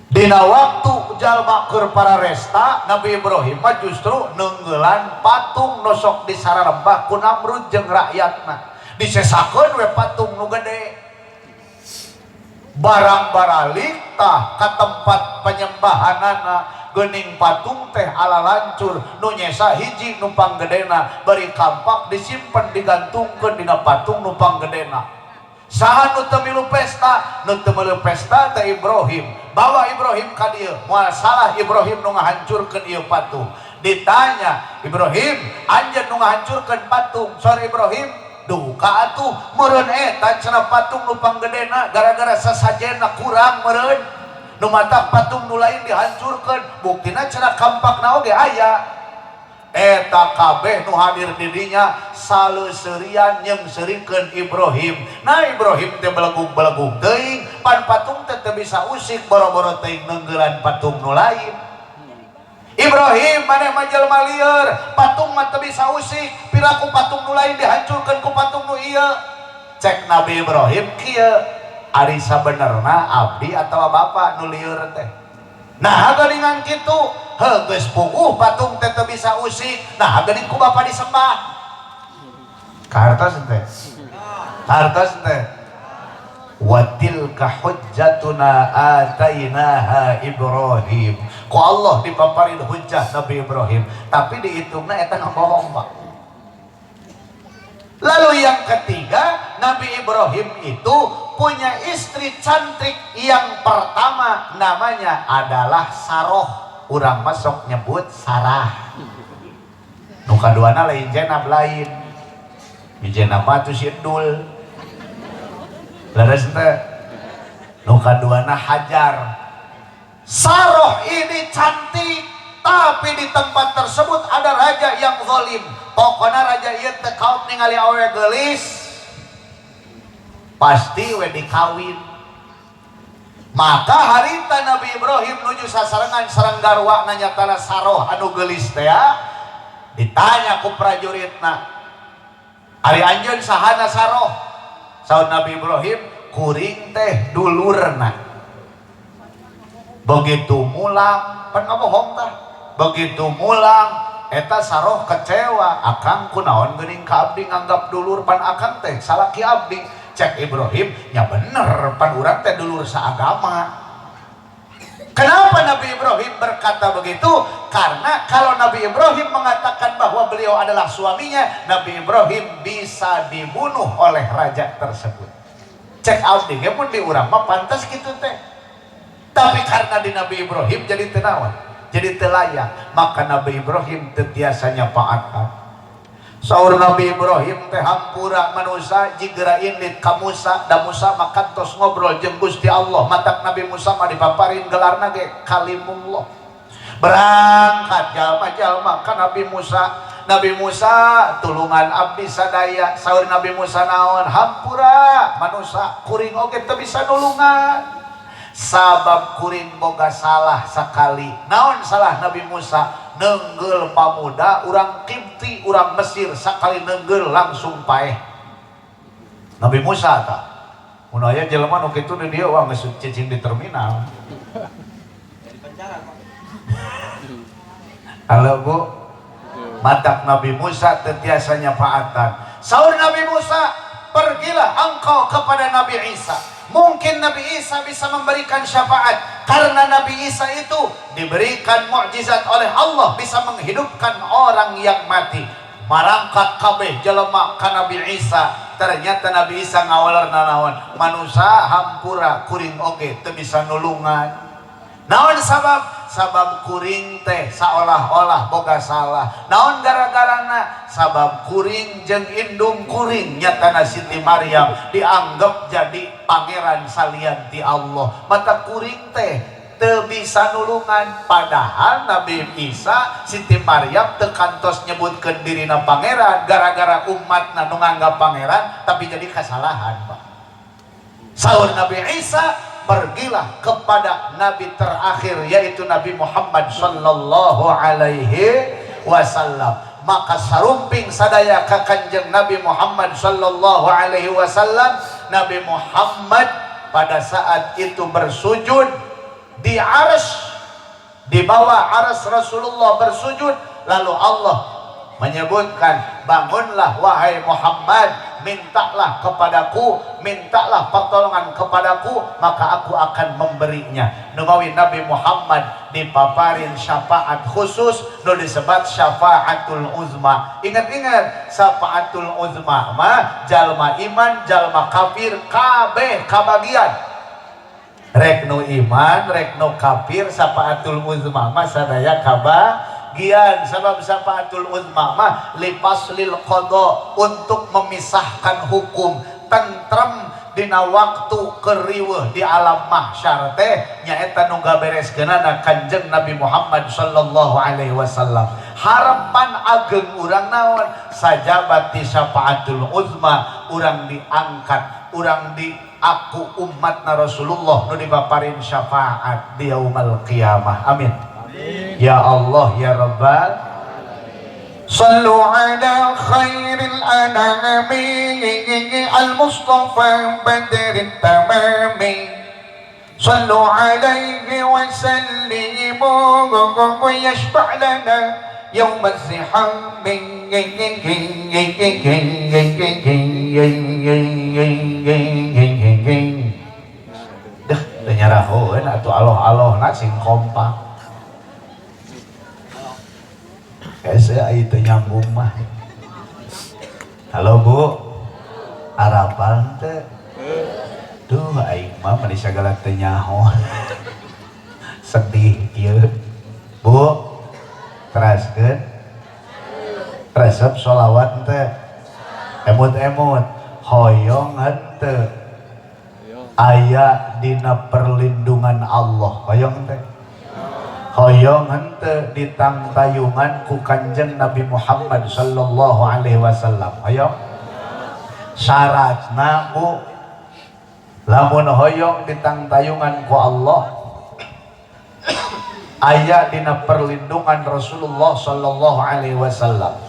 [SPEAKER 1] Dina waktu jalma keur pararesta, Nabi Ibrahim mah justru neunggelan patung nu sok disararembah ku Namrud jeung rakyatna. Disesakeun we patung nu gede. Barang baralik tah ka tempat penyembahanana. Geuning patung teh ala lancur, nu nyesa hiji nu panggedena, bari kampak disimpen digantungkeun dina patung nu panggedena. Saha nu teu milu pesta? Nu teu milu pesta teh Ibrahim. Bawa Ibrahim ka dieu, moal salah Ibrahim nu ngahancurkeun ieu patung. Ditanya, "Ibrahim, anjeun nu ngahancurkeun patung?" Saur Ibrahim, "Duka atuh, meureun eta cenah patung nu panggedena gara-gara sasajena kurang meureun. Nu matak patung nu lain dihancurkeun, buktina cenah kampakna oge aya." Eta kabeh nu hadir di dinya saleuserian nyeungseurikeun Ibrahim. Nah, Ibrahim teh belegug-belegug teuing, pan patung teh teu bisa usik, boro-boro teuing neunggeulan patung nu lain. "Ibrahim, maneh mah jelema lieur, patung mah teu bisa usik, piraku patung nu lain dihancurkeun ku patung nu ieu." Cek Nabi Ibrahim kieu, "Ari sabenerna abdi atawa bapak nu lieur teh? Nah, geuningan kitu, heuh geus puguh patung teh teu bisa usik, nah geuning ku bapak disembah." Kahartos teh? Kahartos teh? Wa tilka hujjatuna atainaha Ibrahim. Ku Allah dipaparin hujjah Nabi Ibrahim, tapi dihitungna eta ngabohong, Pak. Lalu yang ketiga, Nabi Ibrahim itu punya istri cantik yang pertama namanya adalah Saroh. Urang masuk nyebut Sarah. Nu kaduana lain Jenab lain. Jenab mah tuh si Endul. Leres teh? Nu kaduana Hajar. Saroh ini cantik, tapi di tempat tersebut ada raja yang zalim. Pokoknya raja ieu teh kaop ningali awewe geulis pasti we dikawin. Maka harita Nabi Ibrahim nuju sasarengan sareng garwa nyatana Saroh anu geulis teh ya, ditanya ku prajuritna, "Ari anjeun sahana Saroh?" Saur Nabi Ibrahim, "Kuring teh dulurna." Begitu mulang, pan ngabohong tah, begitu mulang eta Saroh kecewa, "Akang kunaon geuning ka abdi nganggap dulur, pan akang teh salaki abdi?" Cek Ibrahim, "Ya bener, pan urang teh dulur saagama." Kenapa Nabi Ibrahim berkata begitu? Karena kalau Nabi Ibrahim mengatakan bahwa beliau adalah suaminya, Nabi Ibrahim bisa dibunuh oleh raja tersebut. Cek abdi ge pun di urang mah pantas gitu teh. Tapi karena di Nabi Ibrahim jadi tenawan, jadi telayak, maka Nabi Ibrahim teu tiasa nyapaatan. Saur Nabi Ibrahim teh, "Hampura manusia, jigera indit ka Musa, da Musa mah kantos ngobrol jeung Gusti Allah." Matak Nabi Musa mah dipaparin gelarna ge Kalimullah. Berangkat jalma-jalma ka Nabi Musa, "Nabi Musa, tulungan abdi sadaya." Saur Nabi Musa naon? "Hampura manusia, kuring oge teu bisa nulungan, sabab kuring boga salah sekali." Naon salah Nabi Musa? Nenggel pamuda urang Kipti, urang Mesir, sakali nenggel langsung paeh Nabi Musa. Tah, mun aya jelema nu kitu di dieu, wah, geus cicing di terminal.
[SPEAKER 5] Penjara, Pak.
[SPEAKER 1] Halo, Bu. Matak Nabi Musa teu tiasa nyapaatan. Saur Nabi Musa, "Pergilah engkau kepada Nabi Isa. Mungkin Nabi Isa bisa memberikan syafaat, karena Nabi Isa itu diberikan mukjizat oleh Allah bisa menghidupkan orang yang mati." Marangkat kabeh jelema ka Nabi Isa. Ternyata Nabi Isa ngawaler nanaon? "Manusia, hampura, kuring oge teu bisa nulungan. Naon sabab? Sabab kuring teh seolah-olah boga salah. Naon gara-garana? Sabab kuring jeung indung kuring nyatana Siti Maryam dianggap jadi pangeran salian ti Allah. Matak kuring teh teu bisa nulungan." Padahal Nabi Isa, Siti Maryam teu kantos nyebutkeun dirina pangeran, gara-gara umatna nu nganggap pangeran, tapi jadi kesalahan, Pak. Saur Nabi Isa, "Pergilah kepada nabi terakhir, yaitu Nabi Muhammad sallallahu alaihi wasallam." Maka sarumping sadaya ka Kanjeng Nabi Muhammad sallallahu alaihi wasallam. Nabi Muhammad pada saat itu bersujud di arsy, di bawah arsy Rasulullah bersujud, lalu Allah menyebutkan, "Bangunlah wahai Muhammad." mintalah kepadaku, mintalah pertolongan kepadaku, maka aku akan memberinya. Numawi Nabi Muhammad dipaparin syafaat khusus nu disebut syafaatul uzma. Ingat-ingat, syafaatul uzma mah jalma iman, jalma kafir kabeh kabagian. Rek nu iman, rek nu kafir, syafaatul uzma mah sadaya kabagian. Sabab syafaatul uzma mah lifaslil qada, untuk memisahkan hukum, tentrem dina waktu keriweuh di alam mahsyar teh nyaeta nu gabereskeunana Kanjeng Nabi Muhammad sallallahu alaihi wasallam. Harapan ageng urang naon? Sajabati syafaatul uzma, urang diangkat, urang di aku umatna Rasulullah nu dipaparin syafaat di yaumal qiyamah. Amin. Ya Allah ya Rabbal.
[SPEAKER 2] Sallu ala khairil anami al-mustafa badrit tamami. Sallu alaihi wa sallimu yashfa' lana yawm az-zihami.
[SPEAKER 1] Deh, teu nyarahoeun atuh aloh-alohna sing kompak. Hese ai teu nyambung mah. Halo Bu, arapal teu? Duh aing mah meni sagala teu nyaho. Sedih ieu. Bu, teraskeun. Resep sholawat teh. Emut-emut hoyong henteu aya dina perlindungan Allah. Hoyong teh. Hoyong henteu ditangtayungan ku Kanjeng Nabi Muhammad sallallahu alaihi wasallam. Hoyong. Syaratna Bu, lamun hoyong ditangtayungan ku Allah, aya dina perlindungan Rasulullah sallallahu alaihi wasallam.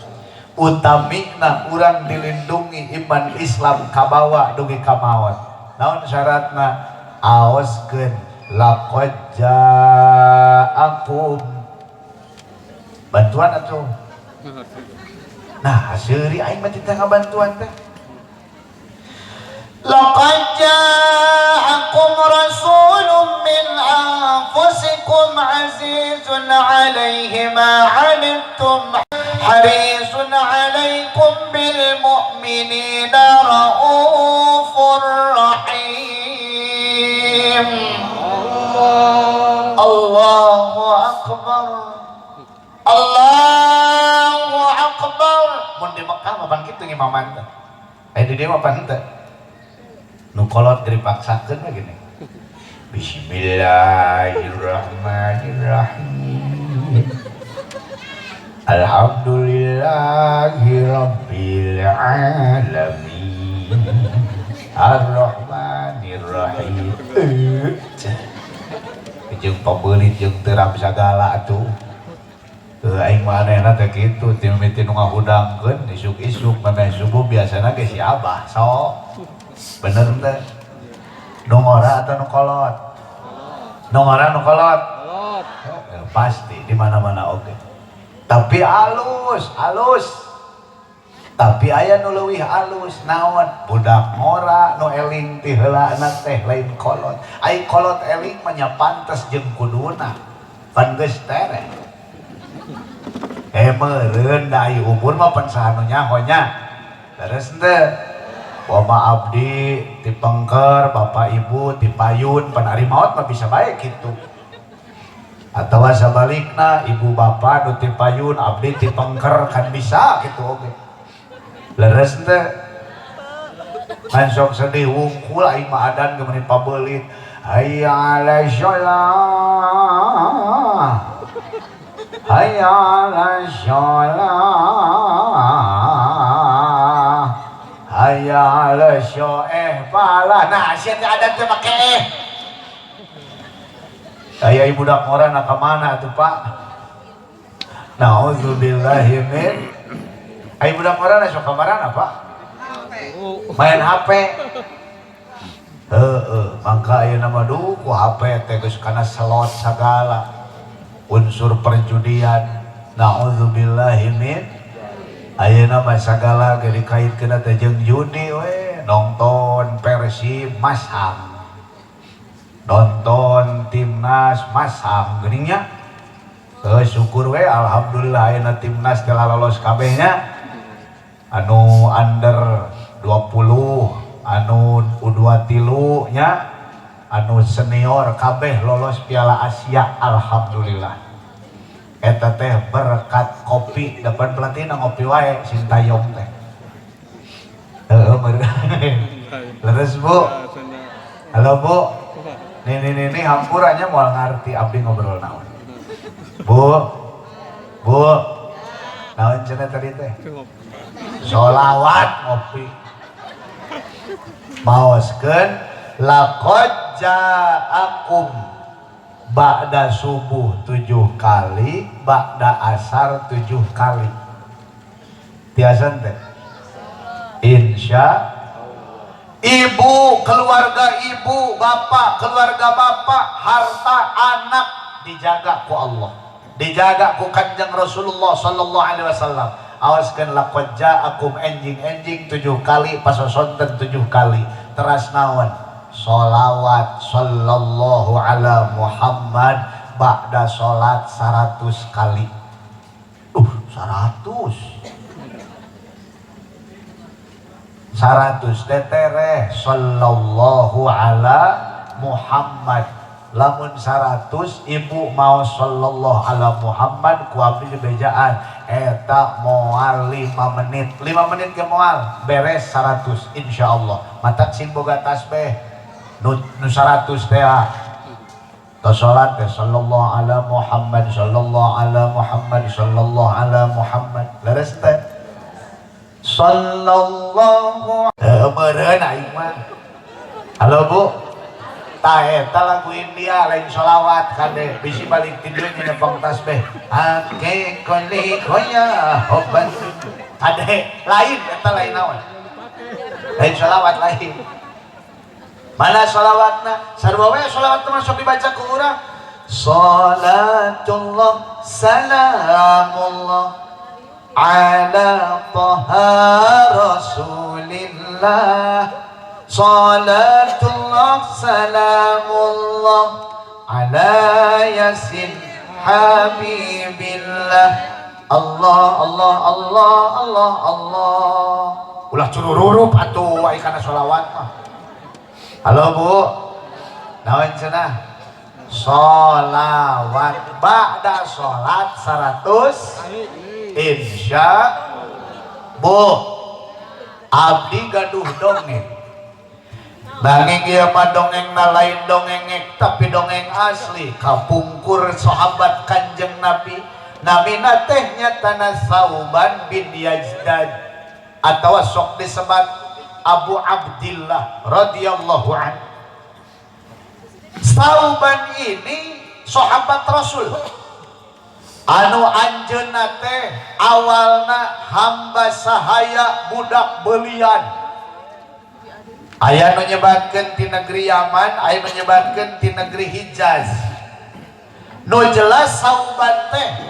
[SPEAKER 1] Utamina urang dilindungi iman Islam kabawa dugi ka maot. Naon syaratna? Aoskeun laqad ja'akum. Bantuan atuh. Nah, seuri aing mah teu ngabantuan teh.
[SPEAKER 2] Laqad ja'akum rasulun min anfusikum azizun 'alaihi ma 'anittum harisun 'alaikum bil mu'minina raufur rahim. Allahu akbar. Allahu akbar.
[SPEAKER 1] Mun di Mekah mah pan kitu ngimaman teh. Aya di dieu mah pan henteu. Nu kolot geus dipaksakeun mah gini. Bismillahirrahmanirrahim. Alhamdulillahi rabbil alamin. Arrahmanirrahim. Jeung pabeulit jeung terap sagala atuh. Aing mah anehna teh kitu, ti mimiti nu ngahudangkeun isuk-isuk memeh subuh biasana ge si Abah sok. Bener teh? Nu ngora atau nu kolot? Nu ngora nu kolot?
[SPEAKER 4] Kolot.
[SPEAKER 1] Pasti di mana-mana oge. Tapi alus, alus. Tapi aya nu leuwih alus naon? Budak ngora nu eling ti heulana teh lain kolot. Ai kolot eling mah nya pantes jeung kuduna. Pan geus tereh. Meureun da ai umur mah pan saha nu nyaho nya. Leres henteu? Wama abdi ti pengker, bapak ibu ti payun, pan ari maot mah bisa bae kitu. Atawa sabalikna ibu bapak nu ti payun, abdi ti pengker kan bisa kitu oge. Leres henteu? Kan sok sedih wungkul aing mah adan ge meuni pabeulit. Hayya 'ala shalah. Hayya 'ala shalah. Hayya 'ala falah. Nah, sia teh adan teh make eh. Aya ibu budak ngora na ka mana atuh, Pak? Nauzubillahi min. Aya budak ngora na sok ka marana, Pak? Main HP. Heeh, mangka ayeuna mah duh ku HP teh geus kana slot sagala. Unsur perjudian. Nauzubillahi min.
[SPEAKER 3] Ayeuna mah sagala ge dikaitkeun teh jeung judi we. Nonton Persib masang, nonton timnas masang geuning nya. Heuh, syukur we, alhamdulillah ayeuna timnas telah lolos kabehnya, anu under 20, anu U23 nya, anu senior, kabeh lolos Piala Asia. Alhamdulillah, eta teh berkat kopi. Depan pelatih ngopi wae Shin Tae-yong teh. Heeh, leres, Bu. Halo, Bu. Nih nih nih nih, hampurannya moal ngarti abdi ngobrol naon. Bu, Bu, naon cenah tadi teh? Solawat ngopi. Maoskeun laqad ja'akum ba'da subuh 7 kali, ba'da asar 7 kali. Tiasa teh? Insya. Ibu, keluarga ibu, bapak, keluarga bapak, harta, anak dijaga ku Allah, dijaga ku Kanjeng Rasulullah sallallahu alaihi wasallam. Awaskeun laqad ja'akum enjing-enjing 7 kali, pasosonten 7 kali. Teras naon? Solawat sallallahu ala Muhammad ba'da salat 100 kali. 100 100 tetereh sallallahu ala Muhammad. Lamun 100 ibu mau sallallahu ala Muhammad ku abdi dibejaan eta moal 5 menit, 5 menit ke moal beres 100, insyaallah. Matak sing boga tasbih nu, nu 100 teh tos salat teh sallallahu ala Muhammad, sallallahu ala Muhammad, sallallahu ala Muhammad. Leres teh sallallahu meureun aing mah. Halo, Bu. Tah, eta lagu India, lain sholawat. Kade bisi balik tidur nyepong tasbih ake koli koya hoban. Kade, lain eta, lain naon, lain sholawat, lain. Mana sholawatna? Sarua we sholawat mah sok dibaca ku urang. Salatullah salamullah ala taha rasulillah, salatullah salamullah ala yasin habibillah. Allah Allah Allah Allah Allah. Ulah curururup atuh ai kana sholawat mah. Halo, Bu, naon cenah? Sholawat ba'da sholat 100, insya. Bu, abdi gaduh dongeng. Nanging ieu mah dongeng lain dongeng tapi dongeng asli kapungkur, sahabat Kanjeng Nabi, namina teh nyatana Sauban bin Yazdad atau sok disebat Abu Abdillah radhiyallahu an. Sauban ini sahabat Rasul anu anjeunna teh awalna hamba sahaya, budak belian. Aya nu nyebatkeun ti negeri Yaman, aya nu nyebatkeun ti negeri Hijaz. Nu jelas Sauban teh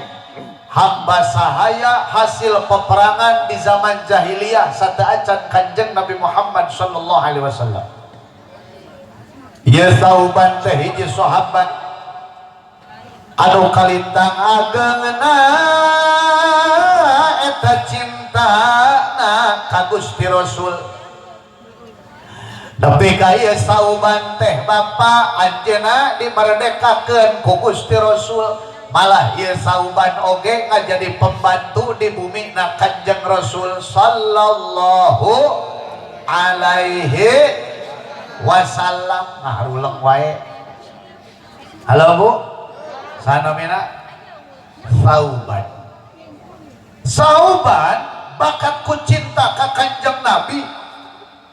[SPEAKER 3] hamba sahaya hasil peperangan di zaman jahiliyah sateuacan Kanjeng Nabi Muhammad sallallahu alaihi wasallam. Ieu Sauban teh hiji sahabat anu kalintang ageungna eta cintana ka Gusti Rasul. Nepi ka ieu Sauban teh, Bapak, anjeunna dimerdekakeun ku Gusti Rasul. Malah ieu Sauban oge ngajadi pembantu di bumi na Kanjeng Rasul sallallahu alaihi wasallam. Ngaharuleng wae. Halo, Bu, saha namina? Sauban. Sauban bakat ku cinta ka Kanjeng Nabi.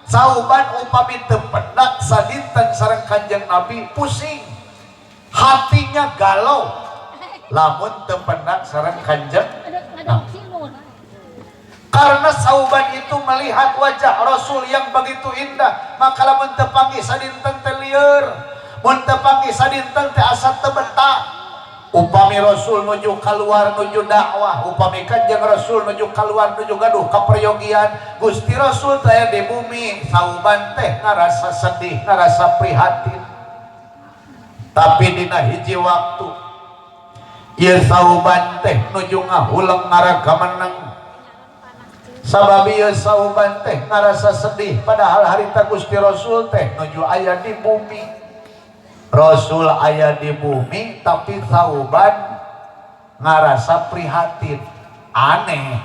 [SPEAKER 3] Sauban upami teu pendak sadinten sareng Kanjeng Nabi pusing hatinya, galau lamun teu pendak sareng Kanjeng Nabi, karena Sauban itu melihat wajah Rasul yang begitu indah. Maka lamun teu panggih sadinten teh lieur, mun teu panggih sadinten teh asa teu betah.
[SPEAKER 1] Upami Rasul nuju keluar nuju dakwah, upami Kanjeng Rasul nuju keluar nuju gaduh kaperyogian, Gusti Rasul teh di bumi. Sauban teh ngarasa sedih, ngarasa prihatin. Tapi dina hiji waktu ieu Sauban teh nuju ngahuleng ngaragameneng, sabab ieu Sauban teh ngarasa sedih padahal harita Gusti Rasul teh nuju aya di bumi. Rasul aya di bumi tapi Sauban ngarasa prihatin, aneh.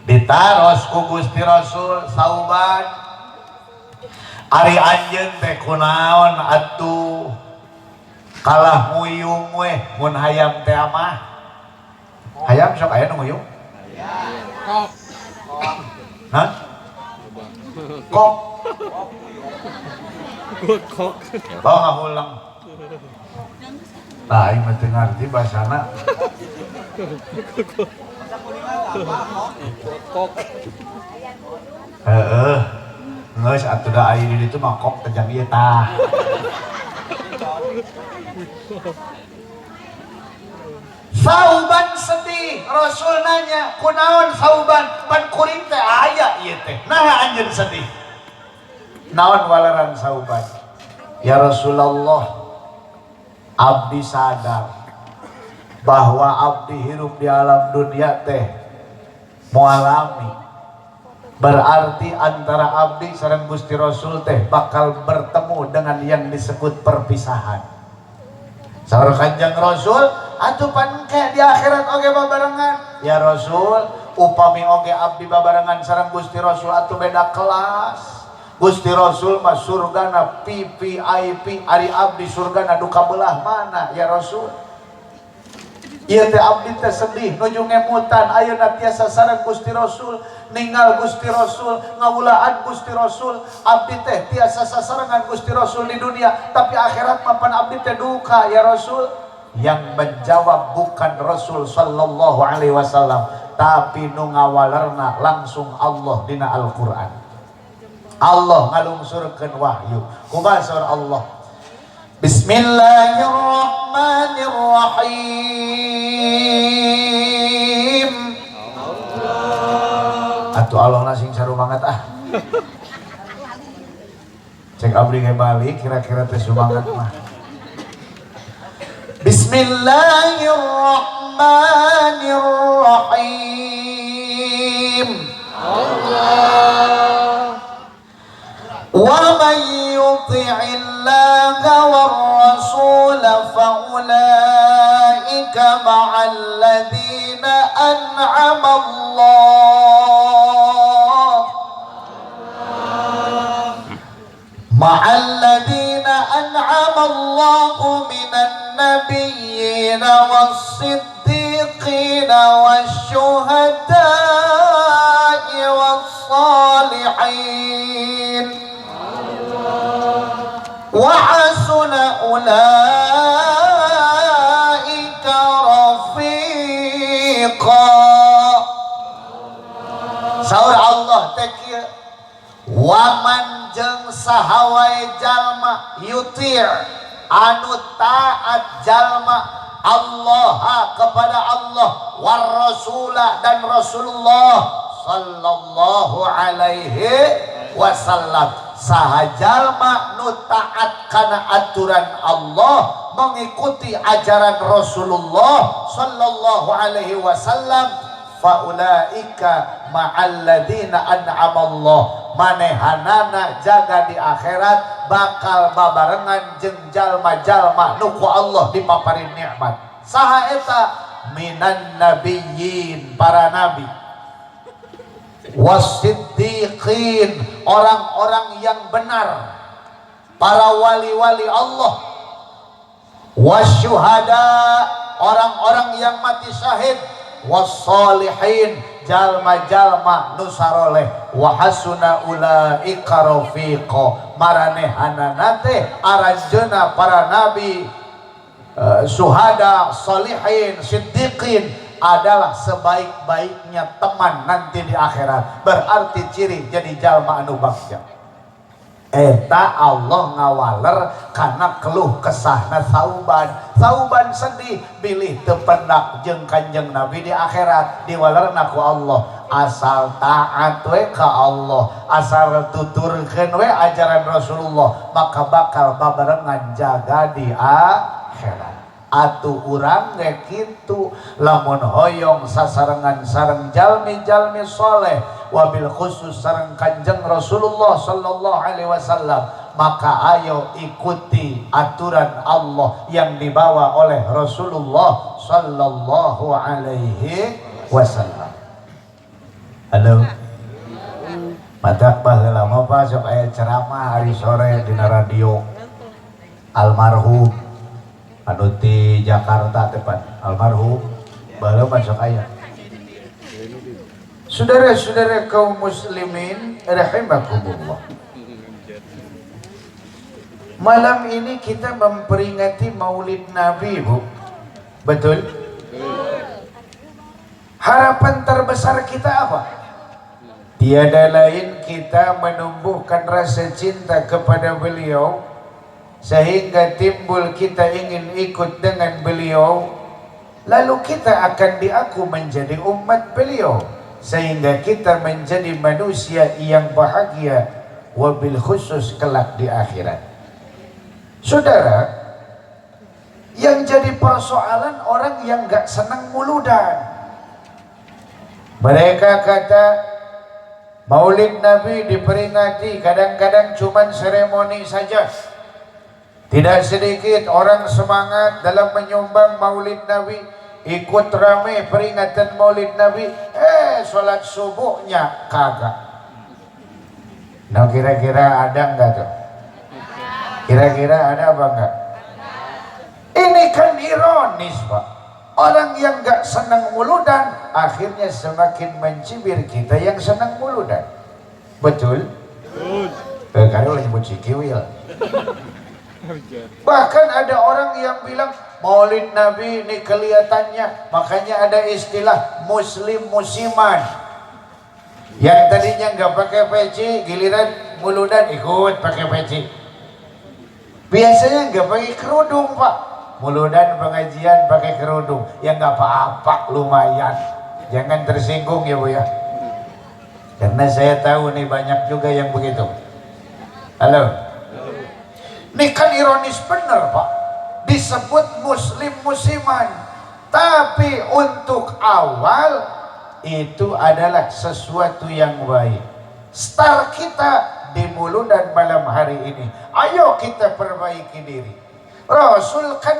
[SPEAKER 1] Ditaros ku Gusti Rasul, "Sauban, ari anjeun teh kunaon atuh kalah nguyung weh mun hayam teh mah?" Hayam sok aya nu nguyung?
[SPEAKER 4] Kok.
[SPEAKER 1] Hah? Kok?
[SPEAKER 4] Kok.
[SPEAKER 1] Bawa ngahuleng. Nah, aing mah teu ngarti bahasana.
[SPEAKER 4] Kok.
[SPEAKER 1] Heeh. Geus atuh da aya di ditu mah kok teh jang ieu tah. Sauban sedih, Rasul nanya, "Kunaon Sauban? Pan kuring teh aya ieu teh. Naha anjeun sedih?" Naon waleran Sauban? "Ya Rasulullah, abdi sadar bahwa abdi hirup di alam dunia teh moalami. Berarti antara abdi sareng Gusti Rasul teh bakal bertemu dengan yang disebut perpisahan." Saur Kanjeng Rasul, "Atuh pan ke di akhirat oge babarengan." "Ya Rasul, upami oge abdi babarengan sareng Gusti Rasul atuh beda kelas. Gusti Rasul mah surgana VVIP, ari abdi surgana duka belah mana ya Rasul? Ieu teh abdi teh sedih nuju ngemutan ayeuna tiasa sareng Gusti Rasul, ninggal Gusti Rasul, ngawulaan Gusti Rasul. Abdi teh tiasa sasarengan Gusti Rasul di dunia, tapi akhirat mah pan abdi teh duka ya Rasul." Yang menjawab bukan Rasul sallallahu alaihi wasallam, tapi nu ngawalerna langsung Allah dina Al-Qur'an. Allah ngalungsurkeun wahyu. Kumaha saur Allah? Bismillahirrahmanirrahim. Atuh Allah sing sarumanget ah. Cek abdi ge balik kira-kira teh sumanget mah. Bismillahirrahmanirrahim.
[SPEAKER 4] Allah.
[SPEAKER 2] Wa man yuti'illaha war rasul faulaika ma'al ladzina an'ama Allah ma'al ladzina an'ama Allahu minan nabiyyin was-siddiqin wasyuhada'i was-salihin wa hasuna ulaika rafiqa.
[SPEAKER 1] Saur Allah teh kieu, waman jeung saha wae jalma yuti' anu taat jalma Allah kepada Allah war rasula dan Rasulullah sallallahu alaihi wasallam, saha jalma nu taat kana aturan Allah, mengikuti ajaran Rasulullah sallallahu alaihi wasallam, faulaika ma'alladzina an'amallah, manehanana jaga di akhirat bakal babarengan jeung jalma-jalma nu ku Allah dipaparin nikmat. Saha eta? Minan nabiyyin, para nabi, wasiddiqin, orang-orang yang benar, para wali-wali Allah, wasyuhada, orang-orang yang mati syahid, wassalihin, jalma-jalma nu saroleh, wa hasuna ulaika rafiqa, maranehanana teh aranjeuna para nabi, suhada, salihin, siddiqin adalah sebaik-baiknya teman nanti di akhirat. Berarti ciri jadi jalma anu bagja. Eta Allah ngawaler karena keluh kesahna Sauban. Sauban sedih bilih teu pendak jeung Kanjeng Nabi di akhirat, diwalerna ku Allah. Asal taat we ka Allah, asal tuturkeun we ajaran Rasulullah, maka bakal babarengan jaga di akhirat. Atuh urang ge kitu, lamun hoyong sasarengan sareng jalmi-jalmi soleh, wabil khusus sareng Kanjeng Rasulullah sallallahu alaihi wasallam, maka ayo ikuti aturan Allah yang dibawa oleh Rasulullah sallallahu alaihi wasallam. Halo. Matak baheula mah, Pak, sok aya ceramah hari sore dina radio, almarhum anu ti Jakarta teh, Pak, almarhum baheula mah sok aya. Saudara-saudara kaum muslimin rahimakumullah. Malam ini kita memperingati Maulid Nabi, Bu. Betul? Harapan terbesar kita apa? Tiada lain kita menumbuhkan rasa cinta kepada beliau sehingga timbul kita ingin ikut dengan beliau, lalu kita akan diaku menjadi umat beliau sehingga kita menjadi manusia yang bahagia, wabil khusus kelak di akhirat. Saudara, yang jadi persoalan orang yang gak senang muludan. Mereka kata Maulid Nabi diperingati kadang-kadang cuman seremoni saja. Tidak sedikit orang semangat dalam menyumbang Maulid Nabi, ikut rame peringatan Maulid Nabi, sholat subuhnya kagak. Nah, kira-kira ada enggak tuh? Kira-kira ada apa enggak? Ini kan ironis, Pak. Orang yang enggak senang muludan akhirnya semakin mencibir kita yang senang muludan. Betul?
[SPEAKER 4] Betul.
[SPEAKER 1] Karena ulah nyebut si Kiwil. Bahkan ada orang yang bilang Maulid Nabi ini kelihatannya, makanya ada istilah muslim musiman. Yang tadinya nggak pakai peci, giliran muludan ikut pakai peci. Biasanya nggak pakai kerudung, Pak. Muludan pengajian pakai kerudung, ya nggak apa-apa, lumayan. Jangan tersinggung ya, Bu, ya. Karena saya tahu nih banyak juga yang begitu. Halo. Ini kan ironis bener, Pak. Disebut muslim musiman. Tapi untuk awal itu adalah sesuatu yang baik. Start kita di muludan malam hari ini. Ayo kita perbaiki diri. Rasul kan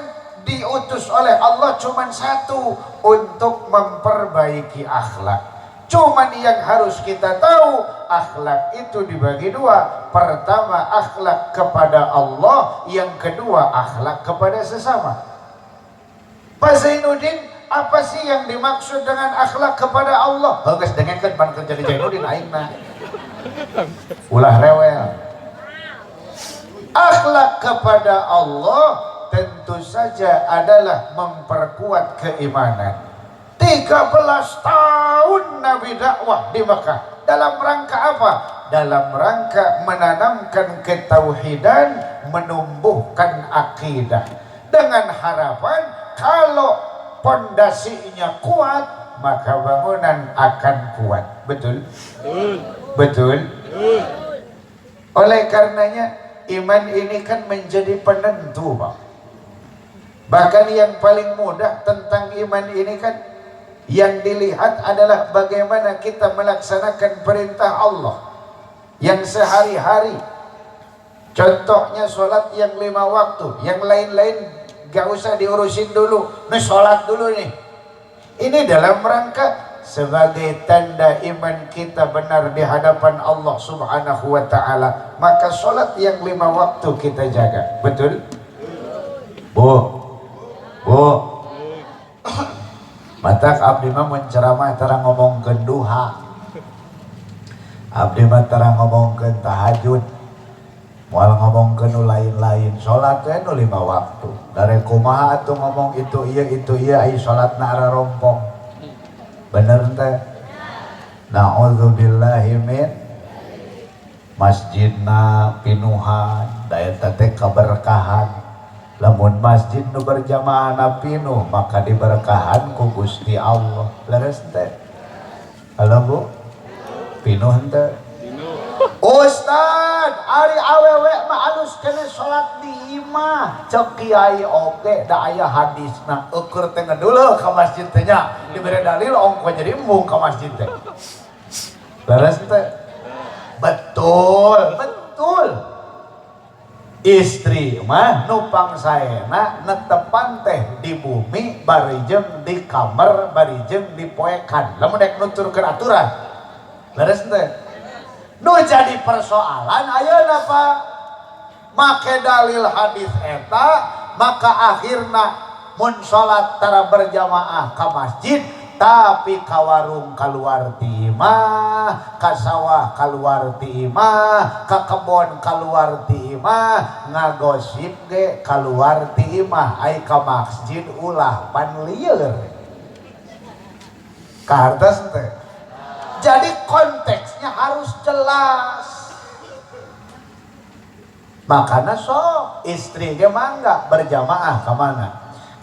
[SPEAKER 1] diutus oleh Allah cuma satu, untuk memperbaiki akhlak. Cuman yang harus kita tahu, akhlak itu dibagi dua. Pertama akhlak kepada Allah, yang kedua akhlak kepada sesama. Pak Zainuddin, apa sih yang dimaksud dengan akhlak kepada Allah? Oh, geus dengekeun pan kerja di Zainuddin aing mah. Ulah rewel. Akhlak kepada Allah tentu saja adalah memperkuat keimanan. 13 tahun Nabi dakwah di Mekah. Dalam rangka apa? Dalam rangka menanamkan ketauhidan, menumbuhkan akidah. Dengan harapan kalau pondasinya kuat, maka bangunan akan kuat. Betul?
[SPEAKER 4] Betul.
[SPEAKER 1] Betul?
[SPEAKER 4] Betul.
[SPEAKER 1] Oleh karenanya iman ini kan menjadi penentu, Pak. Bahkan yang paling mudah tentang iman ini kan yang dilihat adalah bagaimana kita melaksanakan perintah Allah yang sehari-hari. Contohnya sholat yang 5 waktu, yang lain-lain gak usah diurusin dulu. Nih sholat dulu nih. Ini dalam rangka sebagai tanda iman kita benar di hadapan Allah Subhanahu wa Ta'ala. Maka sholat yang 5 waktu kita jaga. Betul? Bu, Bu, matak abdi mah mun ceramah tara ngomongkeun duha. Abdi mah tara ngomongkeun tahajud. Moal ngomongkeun nu lain-lain. Salat we nu 5 waktu. Dari kumaha atuh ngomong itu ieu ai salatna ararompong. Bener teh? Na'udzubillahi min masjidna pinuhan, da eta teh kaberkahan.
[SPEAKER 3] Lamun masjid nu berjamaah pinuh maka diberkahan ku Gusti Allah. Leres teh? Halo Bu, pinuh henteu? Ustad, ari awewe mah alus kene salat di imah. Cek kiai oge da aya hadisna. Ukur teh ngeduleuh ka masjid teh nya. Dibere dalil ongko jadi embung ka masjid teh. Leres teh? Betul, betul. Istri mah nu pangsaena netepan teh di bumi bari jeung di kamar bari jeung di poekan. Lamun rek nuturkeun aturan. Leres teh? Nu jadi persoalan ayeuna Pak, make dalil hadis eta maka akhirna mun salat tara berjamaah ka masjid tapi ka warung kaluar ti imah, ka sawah kaluar ti imah, ka kebon kaluar ti imah, ngagosip ge kaluar ti imah, ai ka masjid ulah pan lieur. Kahartos teh? Jadi konteksnya harus jelas. Makanya sok istri ge mangga berjamaah ke mana?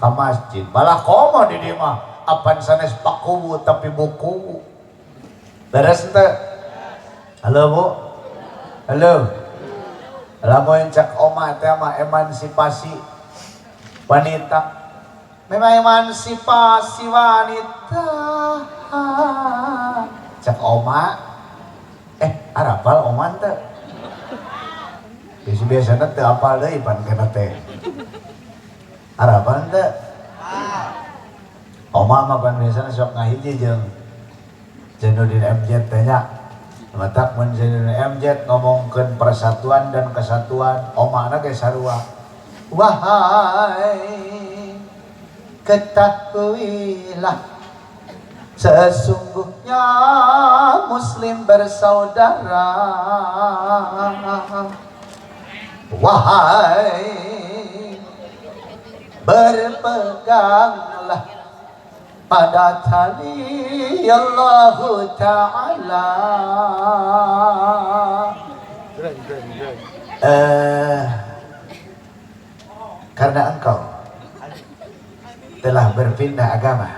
[SPEAKER 3] Ke masjid. Malah komo di dieu mah apan sanes pakuwu tapi buku. Beres teu? Halo Bu. Halo. Lamun cek oma teh mah emansipasi wanita. Memang emansipasi wanita. Cek oma, arapal oma teh. Biasa-biasana teu apal deui pan kana teh. Arapal teu? Oma mah pan biasana sok ngahiji jeung Zainuddin MZ teh nya. Matak mun Zainuddin MZ ngomongkeun persatuan dan kesatuan, omana ge sarua. Wahai ketahuilah sesungguhnya muslim bersaudara. Wahai berpeganglah pada tali Allah Ta'ala. Karena engkau telah berpindah agama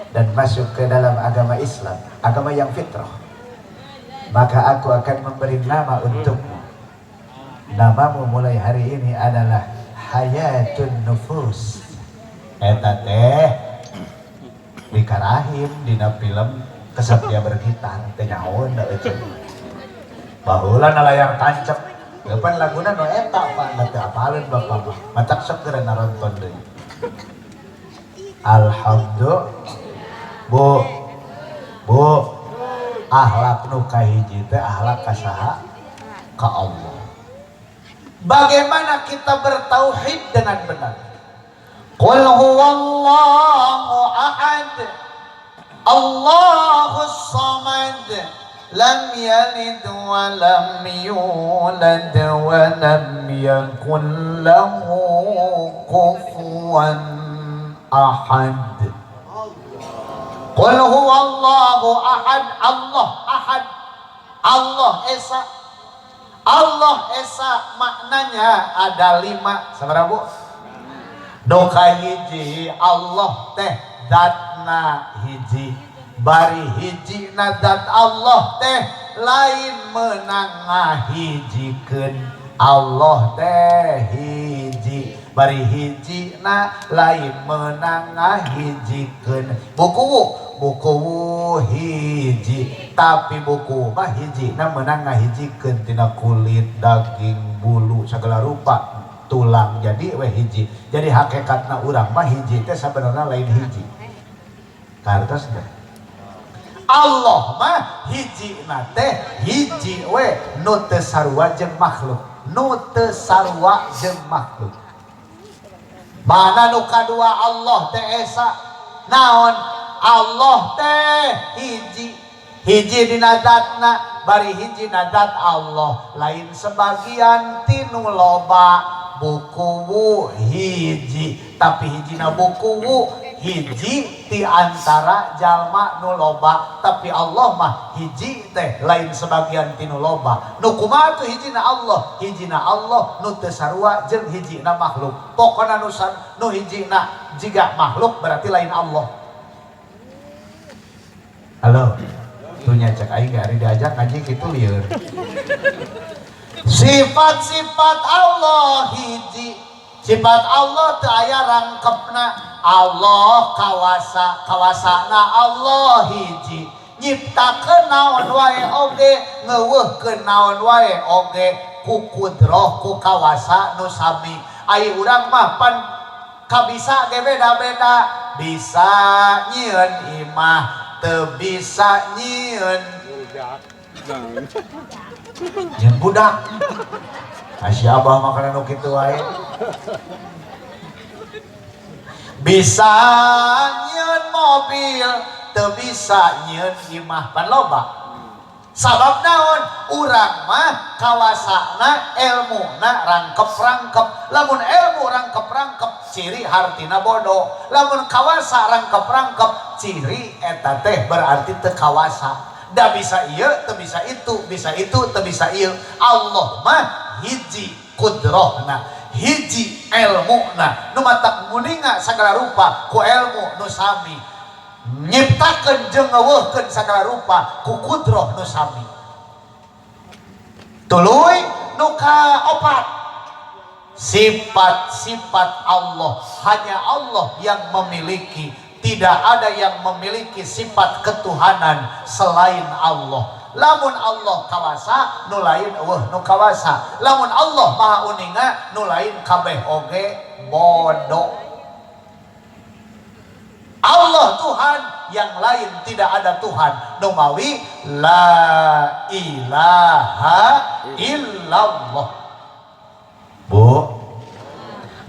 [SPEAKER 3] dan masuk ke dalam agama Islam, agama yang fitrah, maka aku akan memberi nama untukmu. Namamu mulai hari ini adalah Hayatun Nufus. Eta teh dikarahim dina film Kesatria Bergitar teh nyahoeun da eueuh. Baheula na layar tancap. Kapan laguna nu eta Pak, da teu apaleun bapak mah. Matak sok geura naronton deui. Alhamdulillah. Bu, Bu, akhlak nu kahiji teh akhlak ka saha? Ka Allah. Bagaimana kita bertauhid dengan benar? Qul huwallahu ahad, Allahus samad, lam yalid wa lam yulad wa lam yakul lahu kufuwan ahad. Qul huwallahu ahad, Allah ahad, Allah esa. Allah esa maknanya ada 5. Sabaraha Bu? Doka hiji Allah teh zatna hiji, bari hiji na zat Allah teh lain menang ngahijikeun. Allah teh hiji, bari hiji na lain menang ngahijikeun. Buku buku hiji, tapi buku mah hiji na menang ngahijikeun tina kulit, daging, bulu, segala rupa, tulang jadi we hiji. Jadi hakikatna urang mah hiji teh sabenerna lain hiji. Kartos teh Allah mah hiji na teh hiji we nu teu sarua jeung makhluk, nu teu sarua jeung makhluk. Mana nu kadua Allah teh esa naon? Allah teh hiji, hiji dina zatna, bari hiji na zat Allah lain sebagian tinu loba. Buku hiji, tapi hijina buku
[SPEAKER 1] Hiji ti antara jalma nu loba, tapi Allah mah hiji teh lain sebagian ti nu loba. Nu kumaha tuh hijina Allah? Hijina Allah nu teu sarua jeung hijina makhluk. Pokona nu hijina jiga makhluk berarti lain Allah. Halo, tuh nya cek aing ge ari diajak ngaji kitu lieur. Sifat-sifat Allah hiji. Sifat Allah teu aya rangkepna. Allah kawasa, kawasana Allah hiji. Nyiptakeun naon wae oge, ngeuweuhkeun naon wae oge ku kudroh ku kawasa nu sami. Ai urang mah pan kabisa ge beda-beda. Bisa nyieun imah, teu bisa nyieun
[SPEAKER 4] Budak.
[SPEAKER 1] Nyieun budak. Asya abah makanan nu kitu wae. Bisa nyieun mobil, teu bisa nyieun imah, pan loba. Sabab naon? Urang mah kawasana elmuna rangkep-rangkep. Lamun ilmu rangkep-rangkep ciri hartina bodoh. Lamun kawasa rangkep-rangkep ciri eta teh berarti teu kawasa. Da bisa ieu, teu bisa itu, bisa itu, teu bisa ieu. Allah mah hiji kudrohna, hiji elmuna, nu matak nguninga sagala rupa ku elmu nu sami. Nyiptakeun jeung ngeuweuhkeun sagala rupa ku kudroh nu sami. Tuluy nu kaopat, sifat-sifat Allah hanya Allah yang memiliki. Tidak ada yang memiliki sifat ketuhanan selain Allah. Lamun Allah kawasa, nu lain euweuh nu kawasa. Lamun Allah maha uninga, nu lain kabeh oge bodoh. Allah Tuhan, yang lain tidak ada Tuhan. Numawi la ilaha illallah. Bu,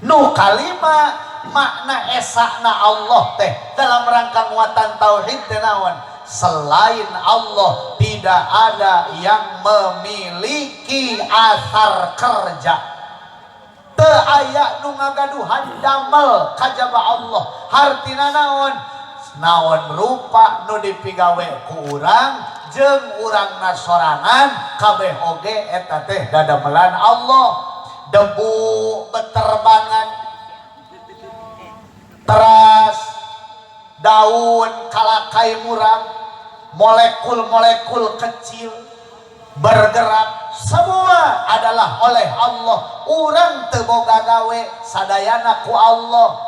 [SPEAKER 1] nu kalima makna esana Allah teh dalam rangka muatan tauhid teh naon? Selain Allah tidak ada yang memiliki asar kerja. Teu aya nu ngagaduhan damel kajaba Allah. Hartina naon? Naon rupa nu dipigawe ku urang jeung urangna sorangan kabeh oge eta teh dadamelan Allah. Debu beterbangan, teras, daun kalakai murang, molekul-molekul kecil bergerak, semua adalah oleh Allah. Urang teu boga gawe, sadayana ku Allah.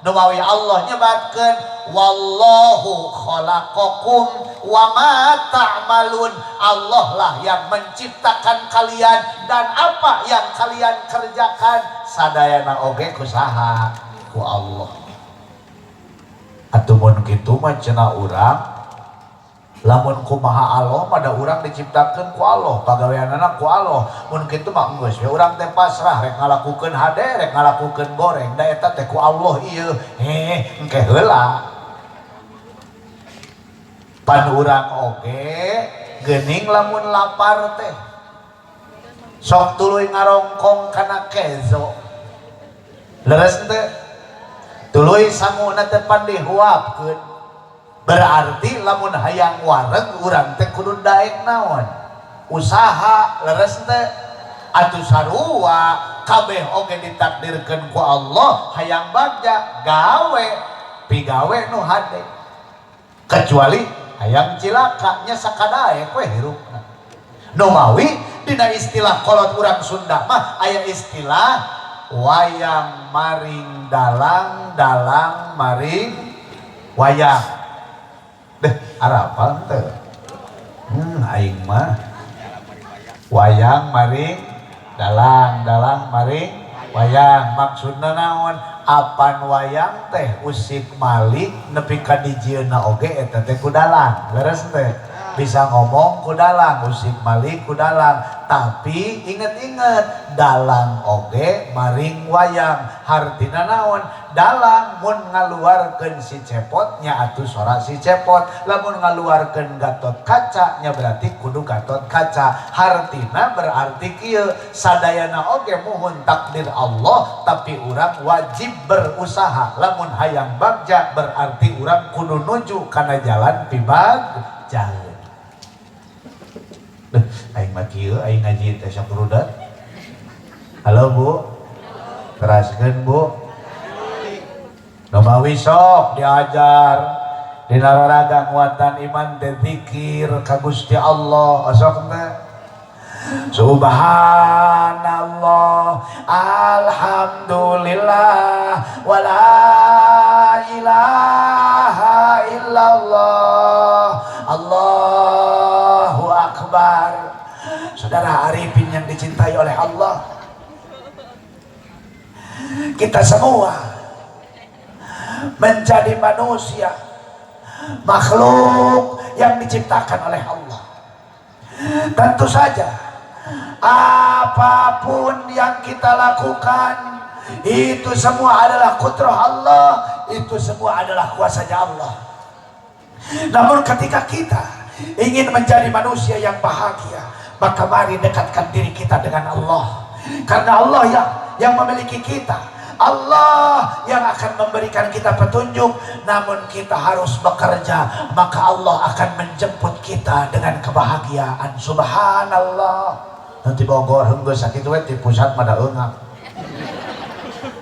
[SPEAKER 1] Numawi Allah nyebatkeun wallahu khalaqakum wa ma ta'malun. Allah lah yang menciptakan kalian dan apa yang kalian kerjakan sadayana oge ku saha? Ku Allah. Atuh mun kitu mah cenah urang lamun kumaha Allah mah da urang diciptakeun ku Allah, pagaweanana ku Allah. Mun kitu mah geus we urang teh pasrah rek ngalakukeun hade rek ngalakukeun goreng da eta teh ku Allah ieu. Heh, engke heula. Pan urang oge geuning lamun lapar teh sok tuluy ngarongkong kana kezo. Leres teh? Tuluy sanguna teh pan dihuapkeun. Berarti lamun hayang wareg urang teh kudu daek naon? Usaha. Leres teh? Atuh sarua kabeh oge ditakdirkeun ku Allah, hayang bagja gawe pigawe nu hade. Kecuali hayang cilaka nya sakadaek we hirupna. Numawi dina istilah kolot urang Sunda mah aya istilah wayang maring dalang, dalang maring wayang. Deh, arapal teu? Aing mah wayang maring dalang, dalang maring wayang. Maksudna naon? Apan wayang teh usik malik nepi ka dijieunna oge eta teh ku dalang. Leres teh? Bisa ngomong ku dalang, usik mali ku dalang. Tapi inget-inget, dalang oge maring wayang. Hartina naon? Dalang mun ngaluarkeun si cepotnya atuh sora si cepot, lamun ngaluarkeun Gatot Kaca nya berarti kudu Gatot Kaca. Hartina berarti kieu, sadayana oge muhun takdir Allah, tapi urang wajib berusaha. Lamun hayang bagja berarti urang kudu nuju kana jalan pibagjaeun. Duh, aing mah kieu, aing ngaji teh sok rudet. Halo, Bu. Teraskeun, Bu. Nomawi sok diajar dina raraga nguatan iman teh zikir ka Gusti Allah. Osok teh subhanallah, alhamdulillah, wala ilaha illallah, Allahu akbar. Saudara Arifin yang dicintai oleh Allah, kita semua menjadi manusia, makhluk yang diciptakan oleh Allah. Tentu saja apapun yang kita lakukan itu semua adalah kudrah Allah, itu semua adalah kuasanya Allah. Namun ketika kita ingin menjadi manusia yang bahagia, maka mari dekatkan diri kita dengan Allah. Karena Allah yang memiliki kita, Allah yang akan memberikan kita petunjuk. Namun kita harus bekerja, maka Allah akan menjemput kita dengan kebahagiaan. Subhanallah. Nanti Bogor henggeus sakitu we, di pusat mah da eungap.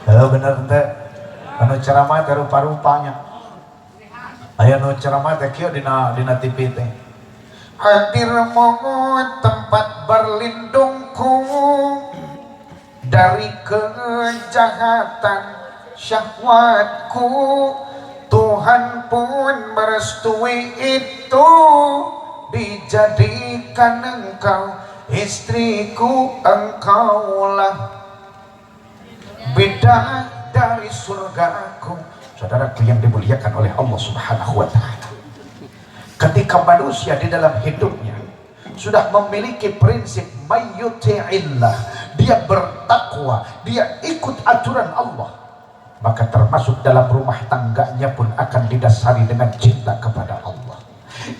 [SPEAKER 1] Heuh, bener teh. Anu ceramah teh rupa-rupanya. Aya nu ceramah teh kieu dina TV teh.
[SPEAKER 2] Hadirmu tempat berlindungku dari kejahatan syahwatku, Tuhan pun merestui itu, dijadikan engkau istriku, engkaulah bidadari surgaku.
[SPEAKER 1] Saudaraku yang dimuliakan oleh Allah Subhanahu wa Ta'ala, ketika manusia di dalam hidupnya sudah memiliki prinsip mayyuti'illah, dia bertakwa, dia ikut aturan Allah, maka termasuk dalam rumah tangganya pun akan didasari dengan cinta kepada Allah.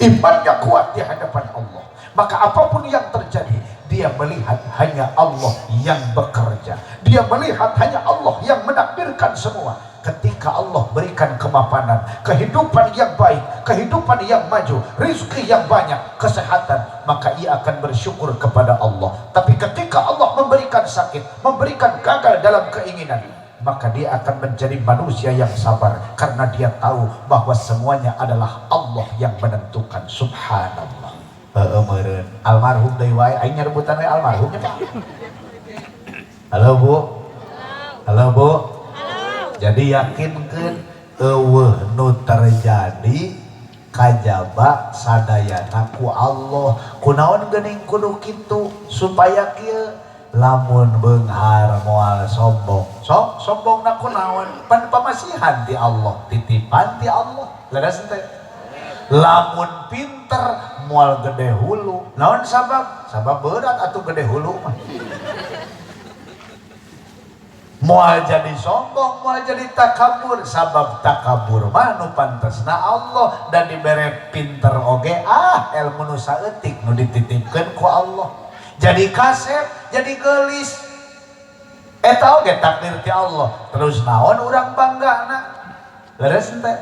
[SPEAKER 1] Imannya kuat di hadapan Allah, maka apapun yang terjadi dia melihat hanya Allah yang bekerja, dia melihat hanya Allah yang menakdirkan semua. Ketika Allah berikan kemapanan, kehidupan yang baik, kehidupan yang maju, rezeki yang banyak, kesehatan, maka ia akan bersyukur kepada Allah. Tapi ketika Allah memberikan sakit, memberikan gagal dalam keinginan, maka dia akan menjadi manusia yang sabar, karena dia tahu bahwa semuanya adalah Allah yang menentukan. Subhanallah. Heeh, meureun almarhum deui wae, aing nyarebutan we almarhumnya, Pak. Halo, Bu. Halo, Bu. Jadi yakinkeun, euweuh nu terjadi kajaba sadayana ku Allah. Kunaon geuning kudu kitu? Supaya kieu, lamun beunghar moal sombong. Sok sombongna kunaon? Pan pamasihan ti Allah, titipan ti Allah. Leres teh? Lamun pinter moal gede hulu. Naon sabab? Sabab berat atuh gede hulu mah. Moal jadi sombong, moal jadi takabur, sabab takabur mah nu pantesna Allah. Dan dibere pinter oge, ah, ilmu nu saeutik nu dititipkeun ku Allah. Jadi kasep, jadi geulis, eta oge takdir ti Allah. Terus naon urang banggana? Leres teh?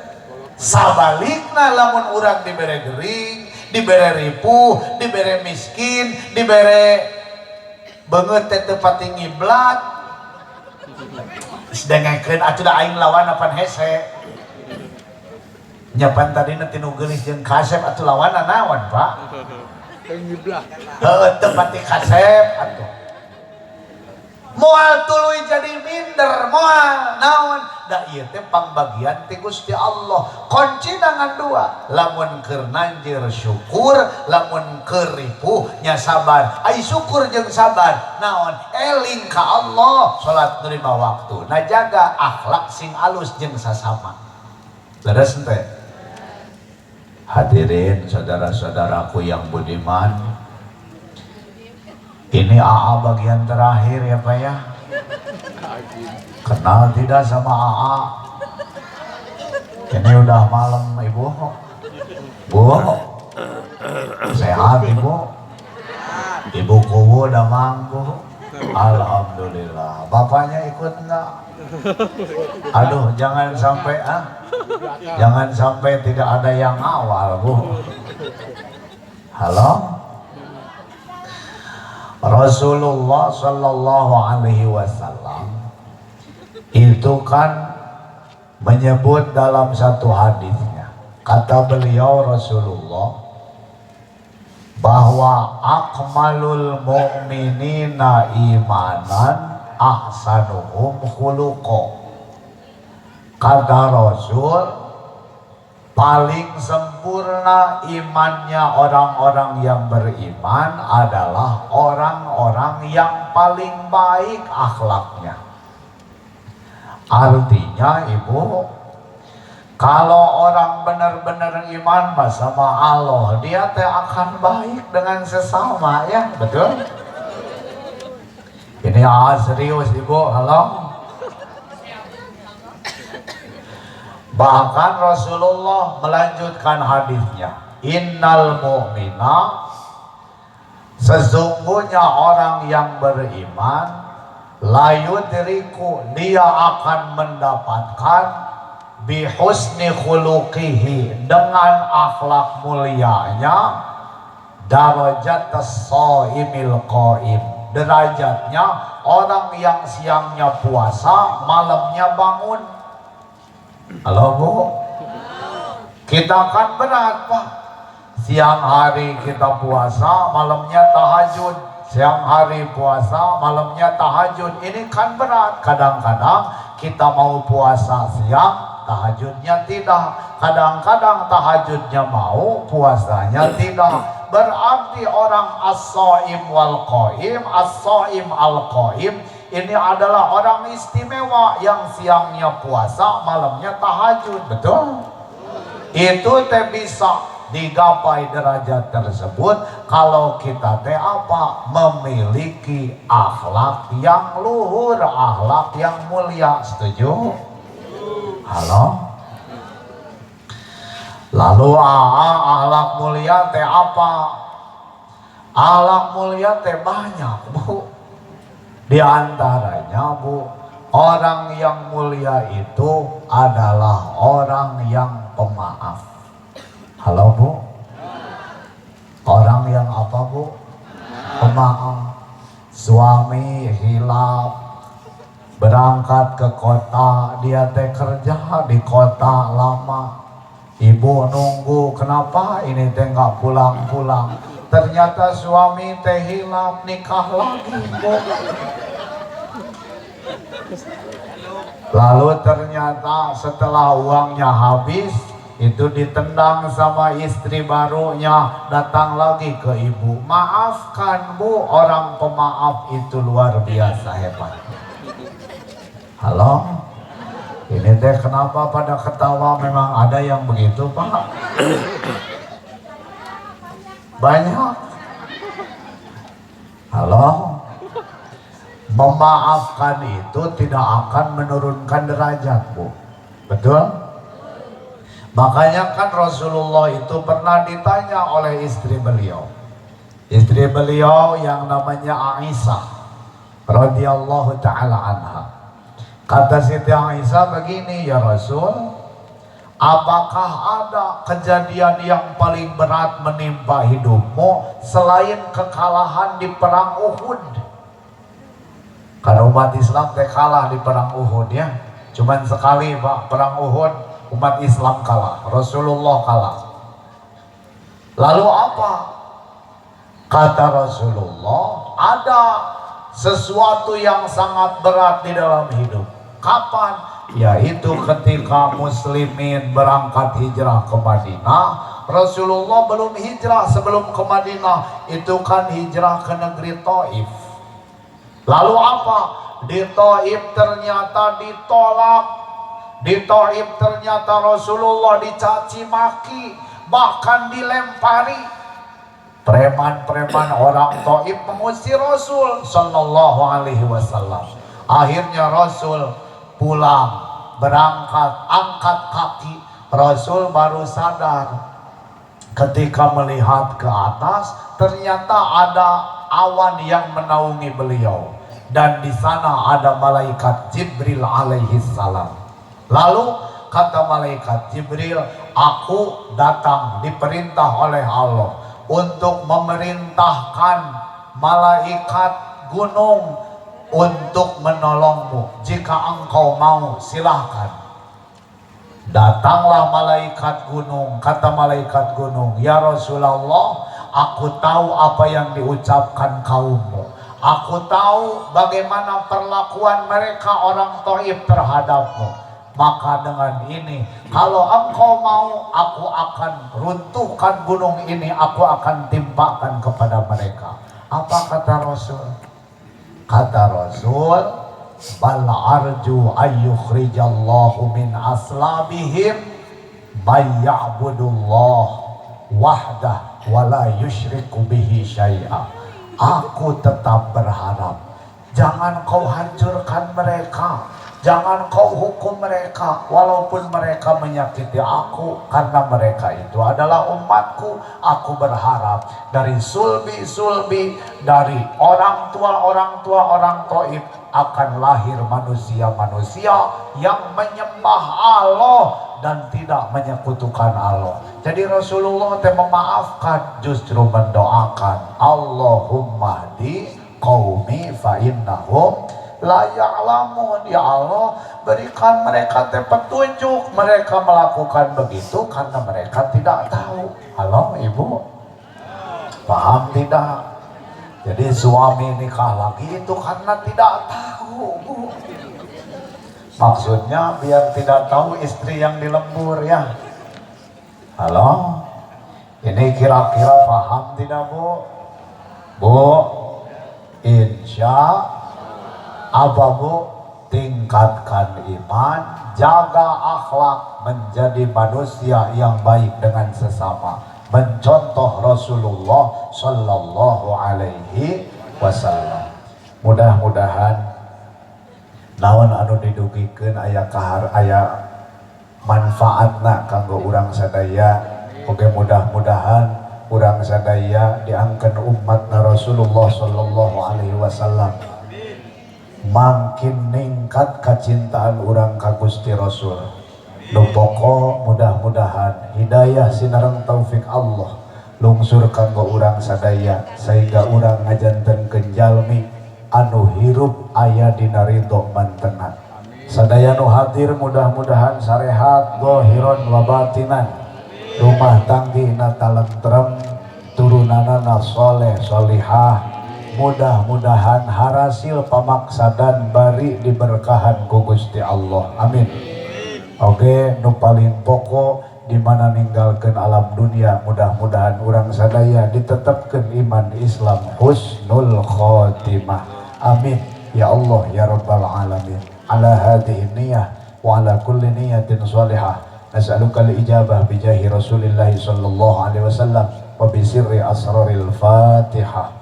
[SPEAKER 1] Sabalikna, lamun urang dibere gering, dibere ripuh, dibere miskin, dibere beungeut teh teu pati ngiblat, sedengekeun atuh, da aing lawan apan hese nyapan tadina tinu geulis jeung kasep atuh. Lawanna naon, Pak?
[SPEAKER 4] Ngiblah.
[SPEAKER 1] Heueuh, teu pati kasep atuh moal tuluy jadi minder, moal. Naon da ieu teh pangbagian ti Gusti Allah. Kunci ngan dua, lamun keur nanjir syukur, lamun keur ripuh nya sabar. Ai syukur jeung sabar naon? Eling ka Allah, salat lima waktu, nah, jaga akhlak sing alus jeung sasama. Leres teh?
[SPEAKER 3] Hadirin saudara-saudaraku yang budiman, ini AA bagian terakhir ya Pak ya. Kenal tidak sama AA? Ini udah malam Ibu. Bu, sehat Ibu? Ibu kuwu udah mampu. Alhamdulillah. Bapaknya ikut enggak? Aduh, jangan sampai jangan sampai tidak ada yang awal, Bu. Halo? Rasulullah Shallallahu Alaihi Wasallam itu kan menyebut dalam satu hadisnya, kata beliau Rasulullah bahwa akmalul mu'minina imanan ahsanuhum khuluqa. Kata Rasul, paling sempurna imannya orang-orang yang beriman adalah orang-orang yang paling baik akhlaknya. Artinya Ibu, kalau orang benar-benar iman sama Allah, dia teh akan baik dengan sesama ya, betul? Ini serius Ibu, halo? Bahkan Rasulullah melanjutkan hadisnya, innal mu'mina, sesungguhnya orang yang beriman, layudriku, dia akan mendapatkan bihusni khuluqihi, dengan akhlak mulianya, darajat as-shaimil qaim, derajatnya orang yang siangnya puasa, malamnya bangun. Halo Bu, kita kan berat Pak, siang hari kita puasa, malamnya tahajud, siang hari puasa, malamnya tahajud, ini kan berat. Kadang-kadang kita mau puasa siang, tahajudnya tidak. Kadang-kadang tahajudnya mau, puasanya tidak. Berarti orang as-shaim wal qaim, as-shaim al-qaim, ini adalah orang istimewa yang siangnya puasa, malamnya tahajud. Betul? Itu teh bisa digapai derajat tersebut kalau kita teh apa? Memiliki akhlak yang luhur, akhlak yang mulia. Setuju? Halo? Lalu akhlak mulia teh apa? Akhlak mulia teh banyak, Bu. Di antaranya, Bu, orang yang mulia itu adalah orang yang pemaaf. Halo, Bu? Orang yang apa, Bu? Pemaaf. Suami hilaf, berangkat ke kota, dia teh kerja di kota lama. Ibu nunggu, kenapa ini teh nggak pulang-pulang? Ternyata suami teh hilaf, nikah lagi, Bu. Lalu ternyata setelah uangnya habis, itu ditendang sama istri barunya, datang lagi ke ibu. Maafkan Bu, orang pemaaf itu luar biasa hebat. Halo? Ini teh kenapa pada ketawa? Memang ada yang begitu Pak? Banyak. Halo? Memaafkan itu tidak akan menurunkan derajat, Bu. Betul? Makanya kan Rasulullah itu pernah ditanya oleh istri beliau. Istri beliau yang namanya Aisyah radhiyallahu ta'ala anha. Kata Siti Aisyah begini, ya Rasul, apakah ada kejadian yang paling berat menimpa hidupmu selain kekalahan di perang Uhud? Karena umat Islam teh kalah di perang Uhud ya. Cuman sekali Pak, perang Uhud umat Islam kalah, Rasulullah kalah. Lalu apa? Kata Rasulullah, ada sesuatu yang sangat berat di dalam hidup. Kapan? Yaitu ketika muslimin berangkat hijrah ke Madinah. Rasulullah belum hijrah sebelum ke Madinah, itu kan hijrah ke negeri Taif. Lalu apa? Di Taif ternyata ditolak. Di Taif ternyata Rasulullah dicaci maki.
[SPEAKER 1] bahkan dilempari. Preman-preman orang Taif mengusir Rasul sallallahu alaihi wasallam. Akhirnya Rasul pulang, berangkat, angkat kaki. Rasul baru sadar ketika melihat ke atas, ternyata ada awan yang menaungi beliau dan di sana ada malaikat Jibril alaihi salam. Lalu kata malaikat Jibril, aku datang diperintah oleh Allah untuk memerintahkan malaikat gunung untuk menolongmu. Jika engkau mau, silahkan. Datanglah malaikat gunung. Kata malaikat gunung, ya Rasulullah, aku tahu apa yang diucapkan kaummu. Aku tahu bagaimana perlakuan mereka orang Taif terhadapmu. Maka dengan ini, kalau engkau mau, aku akan runtuhkan gunung ini, aku akan timpakan kepada mereka. Apa kata Rasul? Kata Rasul, bal arju ayyukhrijallahu min aslabihim may ya'budullah wahdah wa la yusyriku bihi syai'a. Aku tetap berharap, jangan kau hancurkan mereka, jangan kau hukum mereka, walaupun mereka menyakiti aku, karena mereka itu adalah umatku. Aku berharap dari sulbi-sulbi, dari orang tua-orang tua orang Taif akan lahir manusia-manusia yang menyembah Allah dan tidak menyekutukan Allah. Jadi Rasulullah teh memaafkan, justru mendoakan, Allahumma hdi qaumi fa innahum la ya'lamun. Ya Allah, berikan mereka teh petunjuk. Mereka melakukan begitu karena mereka tidak tahu. Halo ibu, paham tidak? Jadi suami nikah lagi itu karena tidak tahu, Bu. Maksudnya biar tidak tahu istri yang dilembur ya. Halo, ini kira-kira paham tidak, Bu? Bu, insya apa, Bu? Tingkatkan iman, jaga akhlak, menjadi manusia yang baik dengan sesama, mencontoh Rasulullah Sallallahu Alaihi Wasallam. Mudah-mudahan naon anu didugikeun aya kahar, aya manfaatna kanggo urang sadaya. Oke, mudah-mudahan urang sadaya diangkeun umatna Rasulullah Sallallahu Alaihi Wasallam, makin ningkat kacintaan urang ka Gusti Rasul. Nu pokok mudah-mudahan hidayah sinareng taufik Allah lungsur kanggo urang sadaya, sehingga urang ngajantenkeun jalmi anu hirup aya dina ridho mantena. Sadaya nu hadir mudah-mudahan sarehat zahiron wa batinan, rumah tanggina talentrem, turunanana soleh solihah. Mudah-mudahan harasil pamaksadan bari diberkahan ku Gusti Allah, amin. Oke, nu paling pokok di mana ninggalkeun alam dunia, mudah-mudahan urang sadaya ditetapkeun iman Islam husnul khotimah, amin ya Allah ya rabbal alamin. Ala hadhihi niyah wa ala kulli niyatin salihah nas'aluka al-ijabah bi jahi Rasulillah sallallahu alaihi wasallam wa bi sirri asraril Fatihah.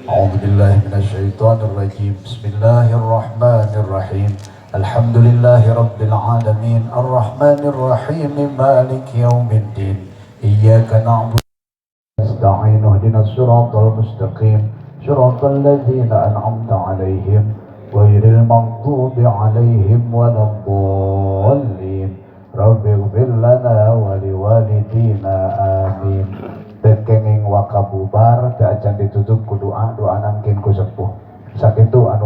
[SPEAKER 1] A'udzu billahi minasyaitonir rajim. Bismillahirrahmanirrahim. Alhamdulillahi rabbil alamin, arrahmanir rahim, maliki yaumiddin. Iyyaka na'budu wa nasta'in, ihdinas siratal mustaqim, siratal ladzina an'amta 'alaihim ghairil maghdubi 'alaihim waladdallin. Rabbighfir lana wa liwalidina, amin. Teu kenging wakabubar, teu acan ditutup ku doa, doa nangkin ku sepuh. Sakitu anu